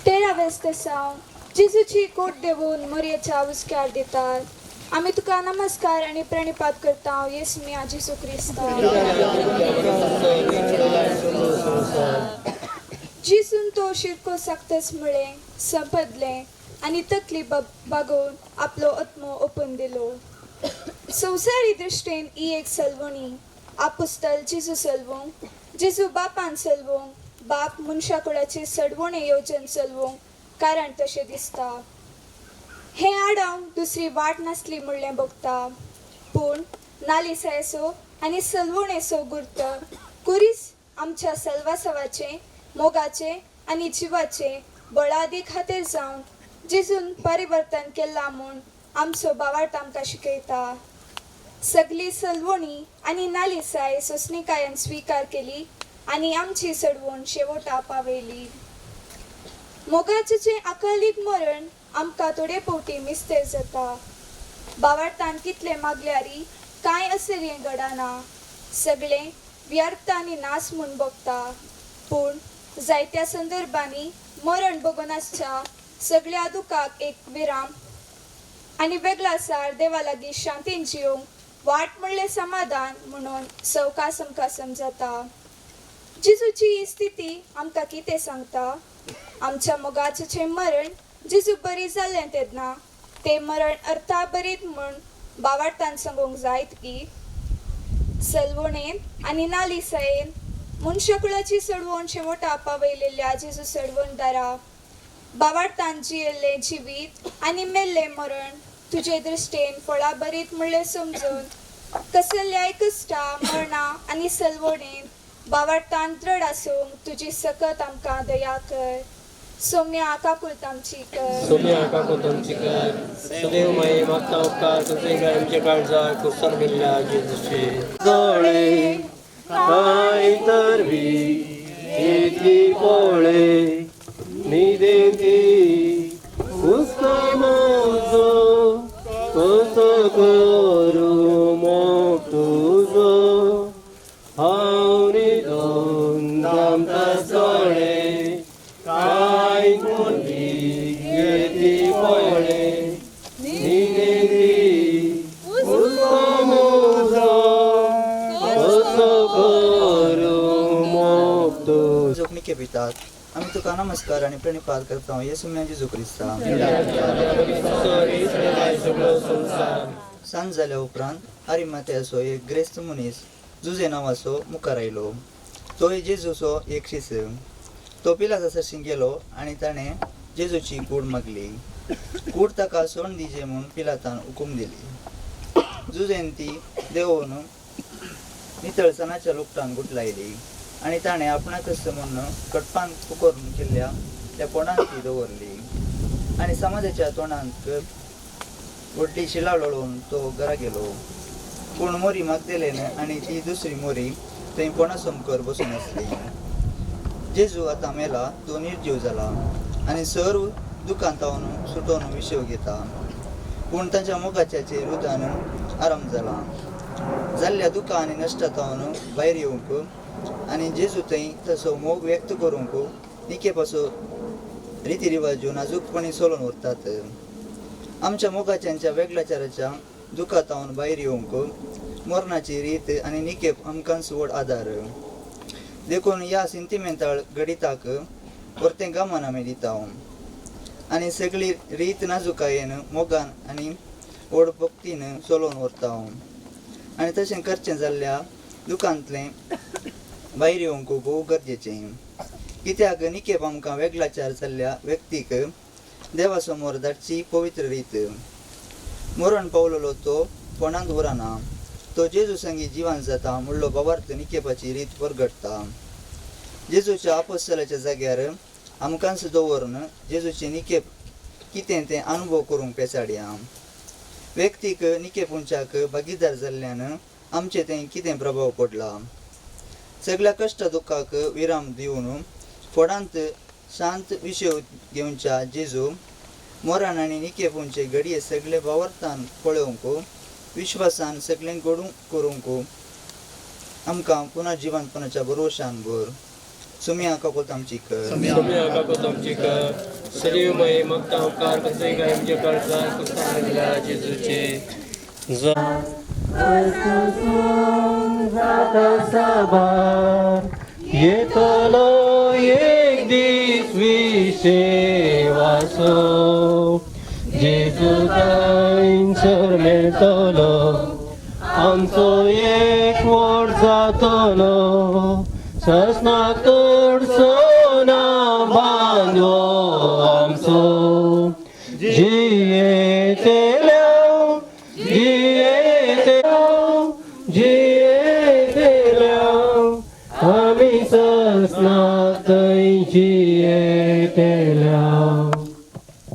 13 वेस्तेसांव जेजूची कोट देवून मोरयेच्या हुस्क्यार दितात. आमी तुका नमस्कार आनी प्रणिपात करता येसुम्या जेजू क्रिस्ता. जेजून तो शिरको साकतच म्हळें संपदलें आनी तकली बागोवन आपलो आत्मो ओपून दिलो. संवसारी दृश्टेन ही एक सलवणी. आपुस्तल जेजू चलवंक, जेजू बापान चलवंक, बाप मनशा कुळाची सडवणे येवजण चलवंक कारण तशें दिसता. हें आडावंक दुसरी वाट नासली म्हणलें भोगता, पूण नालिसायेचो आनी सलवणेचो गुर्त कुरीस आमच्या सलवासवाचें, मोगाचें आनी जिवाचें बळादी खातीर जावन जेजून परिवर्तन केलां म्हूण आमचो बावार्थ आमकां शिकयता. सगली सलवणी आनी नालिसाय सोंसणीकायेन स्विकार केली आनी आमची सडवण शेवटा पावयली. मोगाचें अकालीक मरण आमकां थोडे फावटी मिस्तेर जाता. बावार्थान कितलें मागल्यारी कांय असरें घडना, सगळें व्यर्थ आनी नास म्हूण भोगता. पूण जायत्या संदर्भांनी मरण भोगून आसच्या सगळ्या दुखाक एक विराम आनी वेगळासार देवा लागीं शांतीन जियोंक वाट म्हणलें समाधान म्हणून सवकास आमकां समजता. जेजूची ही स्थिती आमकां कितें सांगता? आमच्या मोगाचें मरण जेजू बरी जालें तेन्ना तें मरण अर्थाभरीत म्हूण बावार्थान सांगूंक जायत की सलवणेन आनी नालिसायेन मनशाकुळाची सडवण शेवटा पावयलेल्या जेजू सडवणदारा, बावार्थान जियेल्लें जिवीत आनी मेल्लें मरण तुजे दृश्टेन फळाभरीत म्हणलें समजून कसल्याय कश्टा मरणा आनी सलवणेन बावार्थान दृढ आसूंक तुजी सकत आमकां दया कर. सोम्या काकुळट आमची कर. सोम्या काकुळट आमची कर. सदैव माये मागता उपकार तुझे गाय आमच्या काळजाक कुर्सान मेल्ल्या जेजूचे दोळे काय तरवी इतली पोळे निदेंती उस्को मोजो कसो करू मोग तुजो हांव न्हिदून धांपता दोळे काय कुंदी येती पोळे निदेंती उस्को मोजो कसो करू मोग तुजो. जोखणिके पितात आमी तुका नमस्कार आनी प्रणिपात करता येसू जेजू क्रिस्ता. सांज जाल्या उपरांत आरिमाथ्याचो एक ग्रेस्त मनीस जुजे नांवाचो मुखार आयलो. तो जेजूचो एक शिस. तो पिलासा सरशीं गेलो आनी ताणें जेजूची कूड मागली. कूड ताका सोड दिजे म्हूण पिलातान हुकूम दिली. जुजेन ती देंवोवन नितळसणाच्या लुगटान गुठलायली आनी ताणें आपणाकच म्हूण कटपान करून केल्ल्या त्या पोंडांत ती दवरली आनी समाजाच्या तोंडांत व्हडली शिला लोळोवन तो घरा गेलो. पूण मोरी मागदेलेन आनी ती दुसरी मोरी थंय पोंडा समकर बसून आसली. जेजू आतां मेला, तो निर्जीव जाला आनी सर्व दुकांतावन सुटोवन विशेव घेता. पूण तांच्या मोगाच्याचेर रुदान आराम जाला. जाल्ल्या दुकां आनी नश्टातावन भायर येवंक आनी जेजू थंय तसो मोग व्यक्त करूंक निकेपासो रिती रिवाजो नाजूकपणी सोलून उरतात. आमच्या मोगाच्यांच्या वेगळाचाराच्या दुखातावन भायर येवंक मरणाची रीत आनी निकेप आमकांच व्हड आदार. देखून ह्या सिंतिमेंताळ घडिताक परतें गमन आमी दिता आनी सगळी रीत नाजुकायेन मोगान आनी व्हड भक्तीन चलोवन व्हरता. आनी तशें करचें जाल्ल्या दुकांतलें भायर येवंक भोव गरजेचें. कित्याक निकेप आमकां वेगळाचार जाल्ल्या व्यक्तीक देवा समोर धाडची पवित्र रीत. मरण पावलेलो तो कोणांत उरना, तो जेजू संगी जिवन जाता म्हणलो बाबार्थ निकेपाची रीत परगटता. जेजूच्या आपोस्तलाच्या जाग्यार आमकांच दवरून जेजूचे निकेप कितें तें अनुभव करूंक पेचाडया. व्यक्तीक निकेपुंच्याक भागीदार जाल्ल्यान आमचे तें कितें प्रभाव पडला. सगळ्या कश्ट दुख्खाक विराम दिवन फोडांत शांत विशय घेवच्या जेजू मरण आनी निकेपुंचे घडये सगळे भावार्थान पळोवंक विश्वासान सगळें घडूंक करूंक आमकां पुनः जिवनपणाच्या भरवशान भर. सुम्या काकोत आमची कर. सुम्या काकोत आमची कर. सदैव माये मागता उपकार कसोय काय आमच्या काळजाक कुर्सान मेल्ल्या जेजूचे जाता साबार येतलो एक दीस. सेवासो जेजू थंयसर मेळटलो आमचो एक वोट जातलो ससनाक तुडसो ना बांदो आमचो जियेतेल्या जियेतेल्या जियेतेल्या आमी ससनाक थंय जियेतेल्या.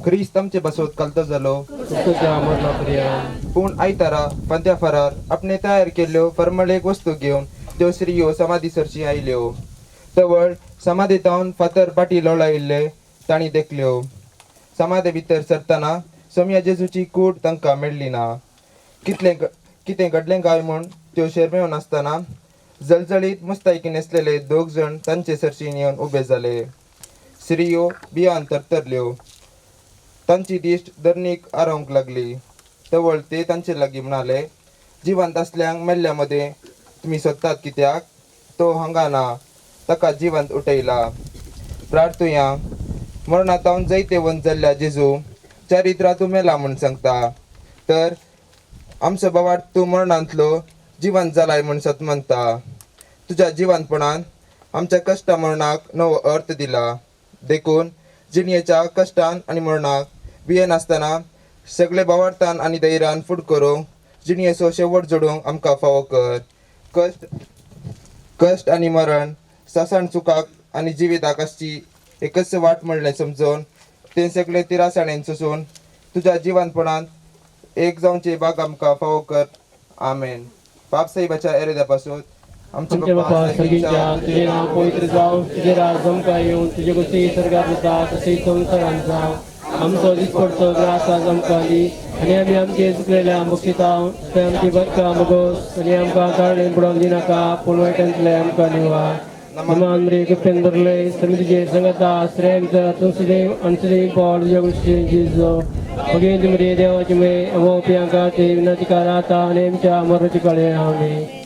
क्रिस्त आमचे बसोत कलतो जालो तुज्या मरणा पर्यंत. पूण आयतारा फांत्या फरार आपणे तयार केल्ल्यो फर्मळेक वस्तू घेवन त्यो स्त्रियो समाधी सरची आयल्यो. तवळ समाधी तावन फातर पाटी लोळायिल्ले तांणी देखल्यो. समाधी भितर सरतना सोम्या जेजूची कूड तांकां मेळ्ळी ना. कितलें कितें घडलें काय म्हूण त्यो शेरमेवन आसतना जळजळीत मुस्तायकी न्हेसलेले दोग जण तांचे सरशीन येवन उबे जाले. स्त्रियो बियान तरतरल्यो. तांची दिश्ट धरणीक आरोवंक लागली. तवळ ते तांचे लागीं म्हणाले, जिवंत आसल्यांक मेल्ल्या मदें तुमी सोदतात कित्याक? तो हांगा ना, ताका जिवंत उठयला. प्रार्थुया. मरणातावन जैतेवंत जाल्ल्या जेजू चारित्रा तूं मेला म्हूण सांगता, तर आमचो बाबाट तूं मरणांतलो जिवंत जालाय म्हूण सत मानता. तुज्या जिवंतपणान आमच्या कश्टा मरणाक नवो अर्थ दिला. देखून जिणयेच्या कश्टान आनी मरणाक भियेनासतना सगळे बावार्थान आनी धैर्यान फुड करूंक जिणयेचो शेवट जोडूंक आमकां फावो कर. कश्ट कश्ट आनी मरण सासण चुकाक आनी जिविताक आसची एकच वाट म्हणलें समजून तें सगळें तिरासाणेन सोसून तुज्या जिवंतपणांत एक जावचे बाग आमकां फावो कर. आमेन. पाप साहेबाच्या एरेदा पासून आमचे बापा सर्गीच्या, तुजें नांव पवित्र जावं, तुजें राज आमकां येवं, तुजें गोश्टी सर्गात जाता तशें संवसारांत जावं. आमचो दिसपडचो ग्रास आज आमकां दी आनी आमी आमचे चुकलेल्या बक्षिता ते आमची बरका मगोस आनी आमकां कारणेन बुडोवन दिनाका पूण वायटांतले आमकां निवार. नमान रे कृपेन भरले समितीचे संगता श्रेय तूं सुदेव आनी सुदेव पावल तुज्या गोश्टी जेजू भगेन तुमरे देवाचे मे अमोपियांका ते विनंती कराता आनी आमच्या मरणाची काळे. आमेन.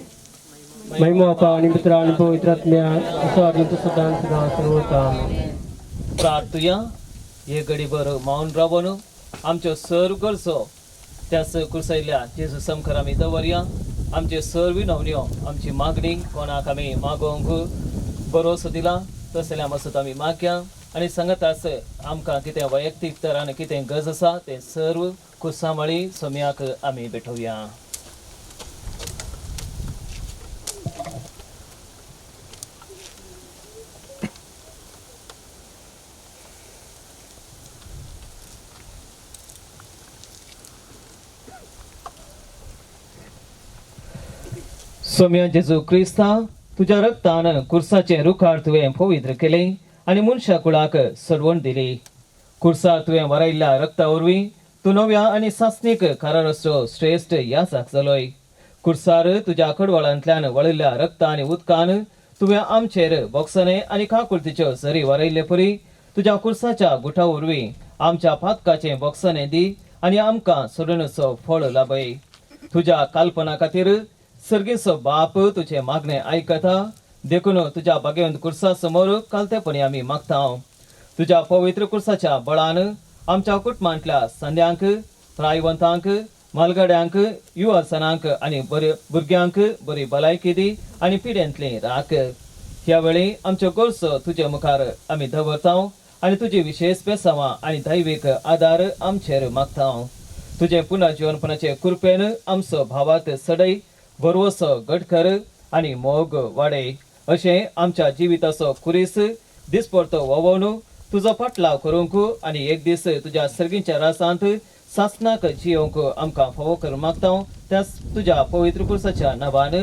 महिमा बापा आनी पुत्रा आनी पवित्र आत्म्या असो आदी सदां सदां सर्वता. प्रार्थुया. हे घडीभर मौन रावन आमच्यो सर्व गरजो त्याच कुर्सयल्ल्या जेजू समखर आमी दवरया. आमच्यो सर्व विनवण्यो आमची मागणी कोणाक आमी मागोवंक भरोसो दिला तसल्या मसत आमी मागया आनी सांगताच आमकां कितें वैयक्तीक तरान कितें गरज आसा तें सर्व कुर्सामळी सोम्याक आमी भेटोवया. सोम्या जेजू क्रिस्ता, तुज्या रक्तान कुर्साचें रुखार तुवें पवित्र केलें आनी मनशा कुळाक सोडवण दिली. कुर्सार तुवें वरायल्ल्या रक्ता वरवीं तूं नव्या आनी सासणीक कराराचो श्रेश्ठ याजाक जालोय. कुर्सार तुज्या कडवळांतल्यान वळिल्ल्या रक्ता आनी उदकान तुवें आमचेर बोक्सणे आनी काकुळतीच्यो झरी वरायल्ले परी तुज्या कुर्साच्या गुठा वरवीं आमच्या पातकाचें बोक्सणे दी आनी आमकां सोडणेचो फळ लाभय. तुज्या कल्पना खातीर सर्गीचो बाप तुजें मागणें आयकता, देखून तुज्या भाग्यवंत कुर्सा समोर कालतेपणी आमी मागता. तुज्या पवित्र कुर्साच्या बळान आमच्या कुटुंबांतल्या संद्यांक, प्रायवंतांक, मालगड्यांक, युवासनांक आनी बरे भुरग्यांक बरी भलायकी दी आनी पिड्यांतली राख. ह्या वेळी आमच्यो गरजो तुजे मुखार आमी दवरता आनी तुजी विशेश बेसांवां आनी दैवीक आदार आमचेर मागता. तुजें पुनर्जिवनपणाचे कृपेन आमचो भावार्थ सडय, भरवसो घटकर आनी मोग वाडय. अशें आमच्या जिविताचो कुरीस दिसपडतो वोवोन तुजो पाटलाव करूंक आनी एक दीस तुज्या सर्गीच्या रासांत सासनाक जियोवंक आमकां फावो करूंक मागता त्याच तुज्या पवित्र पुरसाच्या नांवान.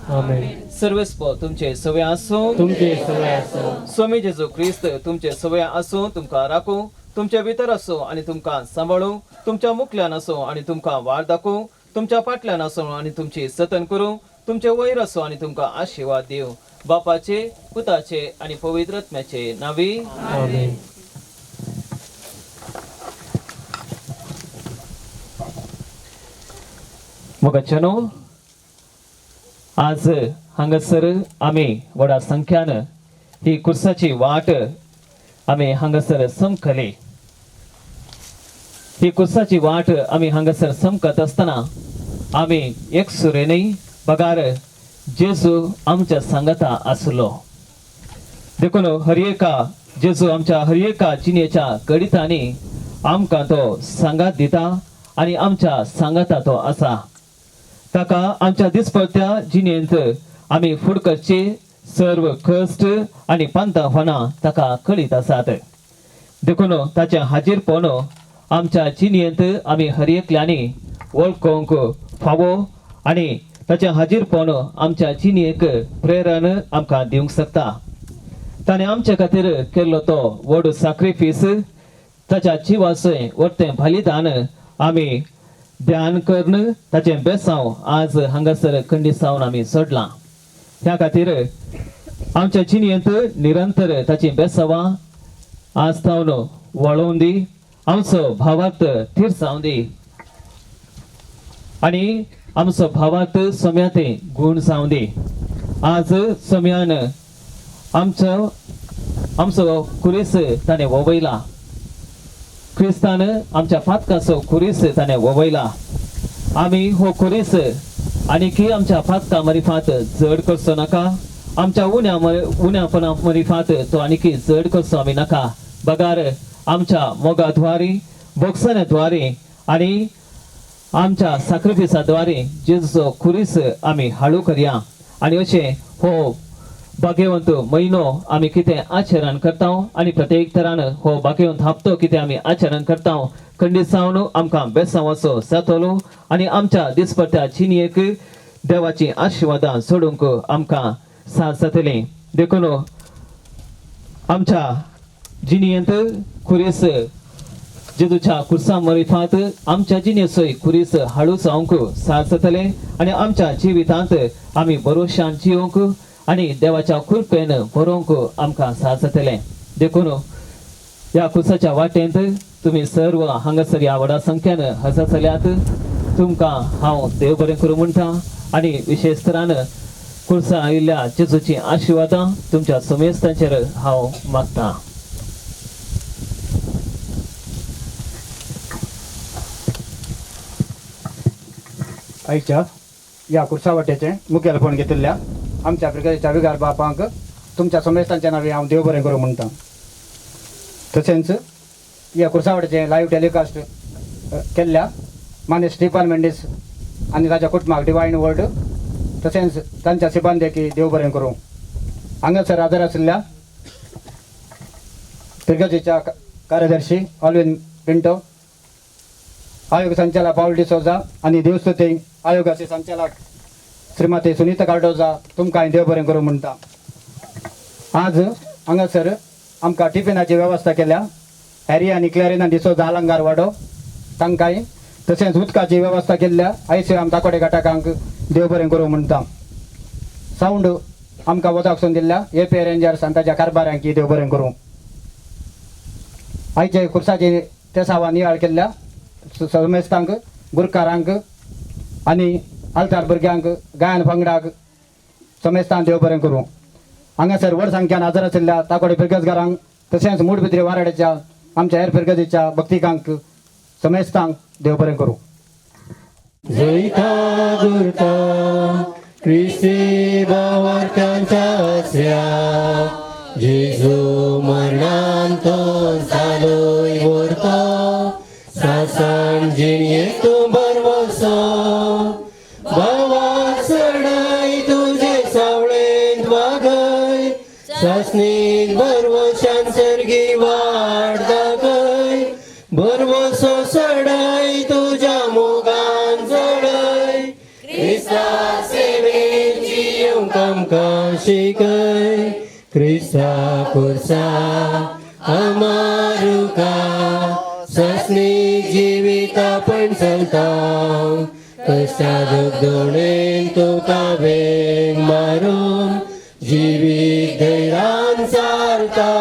आमेन. सर्वेस्पो तुमचे सवय आसूं. तुमचे सवय आसूं. स्वामी जेजू क्रिस्त तुमचे सवय आसूं, तुमकां राखूं, तुमचे भितर आसूं आनी तुमकां सांबाळूं, तुमच्या मुखल्यान आसूं आनी तुमकां वाट दाखोवं, तुमच्या फाटल्यान आसूं आनी तुमची जतन करूं, तुमचे वयर आसूं आनी तुमकां आशिर्वाद दिवं. बापाचे, पुताचे आनी पवित्र आत्म्याचे नांवी. आमेन. मोगाच्यानो, आज हांगासर आमी व्हडा संख्यान ही कुर्साची वाट आमी हांगासर समकली. ही कुर्साची वाट आमी हांगासर समकत आसतना आमी एकसुरे न्हय बगार जेजू आमच्या सांगाता आसलो. देखून हर एका जेजू आमच्या हर एका जिणेच्या गणितांनी आमकां तो सांगात दिता आनी आमच्या सांगाता तो आसा. ताका आमच्या दिसपडत्या जिणेंत आमी फुडकरचे सर्व कश्ट आनी पंताफानां ताका कळीत आसात. देखून ताचें हाजीरपण आमच्या जिणेंत आमी हर एकल्यांनी वळखूंक फावो आनी ताचें हाजीरपण आमच्या जिणेक प्रेरण आमकां दिवंक शकता. ताणें आमचे खातीर केल्लो तो व्हड साक्रिफीस, ताच्या जिवाचें व्हडलें बलिदान आमी ध्यान करून ताचें बेसांव आज हांगासर खंडीसावन आमी सोडलां. ह्या खातीर आमच्या जिणेंत निरंतर ताचीं बेसांवां आज तावन वळोवन दी, आमचो भावार्थ थीर जावं दी आनी आमचो भावार्थ सोम्याते गूण जावं दी. आज सोम्यान आमचो आमचो कुरीस ताणें ववयला, क्रिस्तान आमच्या फातकाचो कुरीस ताणें ववयला. आमी हो कुरीस आनीकी आमच्या फातका मरिफात जड करचो नाका, आमच्या उण्यापणा मरिफात तो आनीकी जड करचो आमी नाका. बगार आमच्या मोगा द्वारी, बोक्साने द्वारे आनी आमच्या साक्रिफिसा द्वारे जेजूचो कुरीस आमी हाळू करया. आनी अशें हो भाग्यवंत म्हयनो आमी कितें आचरण करता आनी प्रत्येक तरान हो भाग्यवंत हप्तो कितें आमी आचरण करता खंडीत जावन आमकां बेसांवाचो जातलो आनी आमच्या दिसपट्ट्या जिणेक देवाची आशिर्वादां सोडूंक आमकां साथ जातली. देखून आमच्या जिणेंत कुरीस जेजूच्या कुर्सा मरिफात आमच्या जिणेचोय कुरीस हाळू जावंक साथ जातलें आनी आमच्या जिवितांत आमी भरोशान जिवंक आनी देवाच्या कृपेन बरोवंक आमकां साथ जातलें. देखून ह्या कुर्साच्या वाटेंत तुमी सर्व हांगासर ह्या व्हडा संख्यान हजर जाल्यात, तुमकां हांव देव बरें करूं म्हणटा आनी विशेश तरान कुर्सा आयिल्ल्या जेजूची आशिर्वादां तुमच्या समेस्तांचेर हांव मागतां. आयच्या ह्या कुर्सा वाटेचें मुखेलपण घेतिल्ल्या आमच्या आफ्रिकेच्या विगार बापांक तुमच्या समेस्तांच्या नांवे हांव देव बरें करूं म्हणटा. तशेंच ह्या कुर्सा वाटेचें लायव्ह टेलिकास्ट केल्ल्या माने स्टीफन मेंडीस आनी ताच्या कुटुंबाक डिवायन वर्ल्ड तशेंच तांच्या सिबांदेकी देव बरें करूं. हांगासर हजर आशिल्ल्या पिरगजीच्या कार्यदर्शी ऑलविन पिंटो, आयोग संचालक पावल डिसोजा आनी देवस्तुती आयोगाचे संचालक श्रीमती सुनीता कार्डोजा तुमकां देव बरें करूं म्हणटा. आज हांगासर आमकां टिफिनाची वेवस्था केल्या हॅरी आनी क्लॅरिना डिसोजा अलंगार वाडो तांकांय, तशेंच उदकाची वेवस्था केल्ल्या आयसीएम ताकोडे घटकांक देव बरें करूं म्हणटा. सावंड आमकां वदाक सोन दिल्ल्या ए पी रेंजर्स आनी ताच्या कारभाऱ्यांक देव बरें करूं. आयचे कुर्साचे तेसावा नियाळ केल्ल्या समेस्तांक, गुरकारांक आनी आल्तार भुरग्यांक, गायन पंगडाक समेस्तांक देव बरें करूं. हांगासर व्हड संख्यान हजर आशिल्ल्या ताकोडे फिरगजगारांक तशेंच मूडबिद्री वाराड्याच्या आमच्या हेर फिरगजीच्या भक्तिकांक समेस्तांक देव बरें करूं. जैता दुर्ता क्रिस्ती भावार्थ्यांच्या आसऱ्या जेजू मरणान तो जालोय व्हरतो सासान जिणयेक तूं भरवसो भावाक चडय तुजे सावळेंत वागय सासणीक भरवशान सर्गी वाट दाखय भरवसो चडय तुज्या मोगान चडय क्रिस्ता सेवेन जियोंक आमकां शिकय क्रिस्ता कुर्सा अमारुका सासणीक जिविता पण चलता कश्टा दुखदोणेन तुका वेंग मारून जिवीत धैर्यान सारता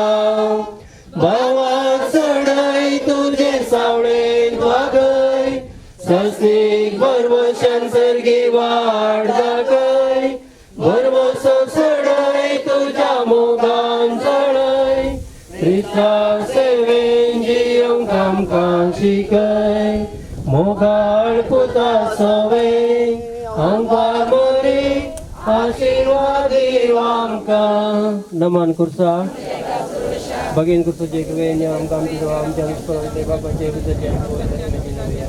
भावाक चडय तुजे सावळेन वागय सासणीक भरवशान सर्गी वाट दाखय भरवसो चडय तुज्या मोगान चडय क्रिस्ता सेवेन जियोंक आमकां शिकय मोगाळ पुता सवे आमकां बरी आशिर्वाद दिव आमकां नमन कुर्सा भगीन कुर्साचे कृपेन आमकां आमच्या देवा आमच्या बापाचे पुताचे.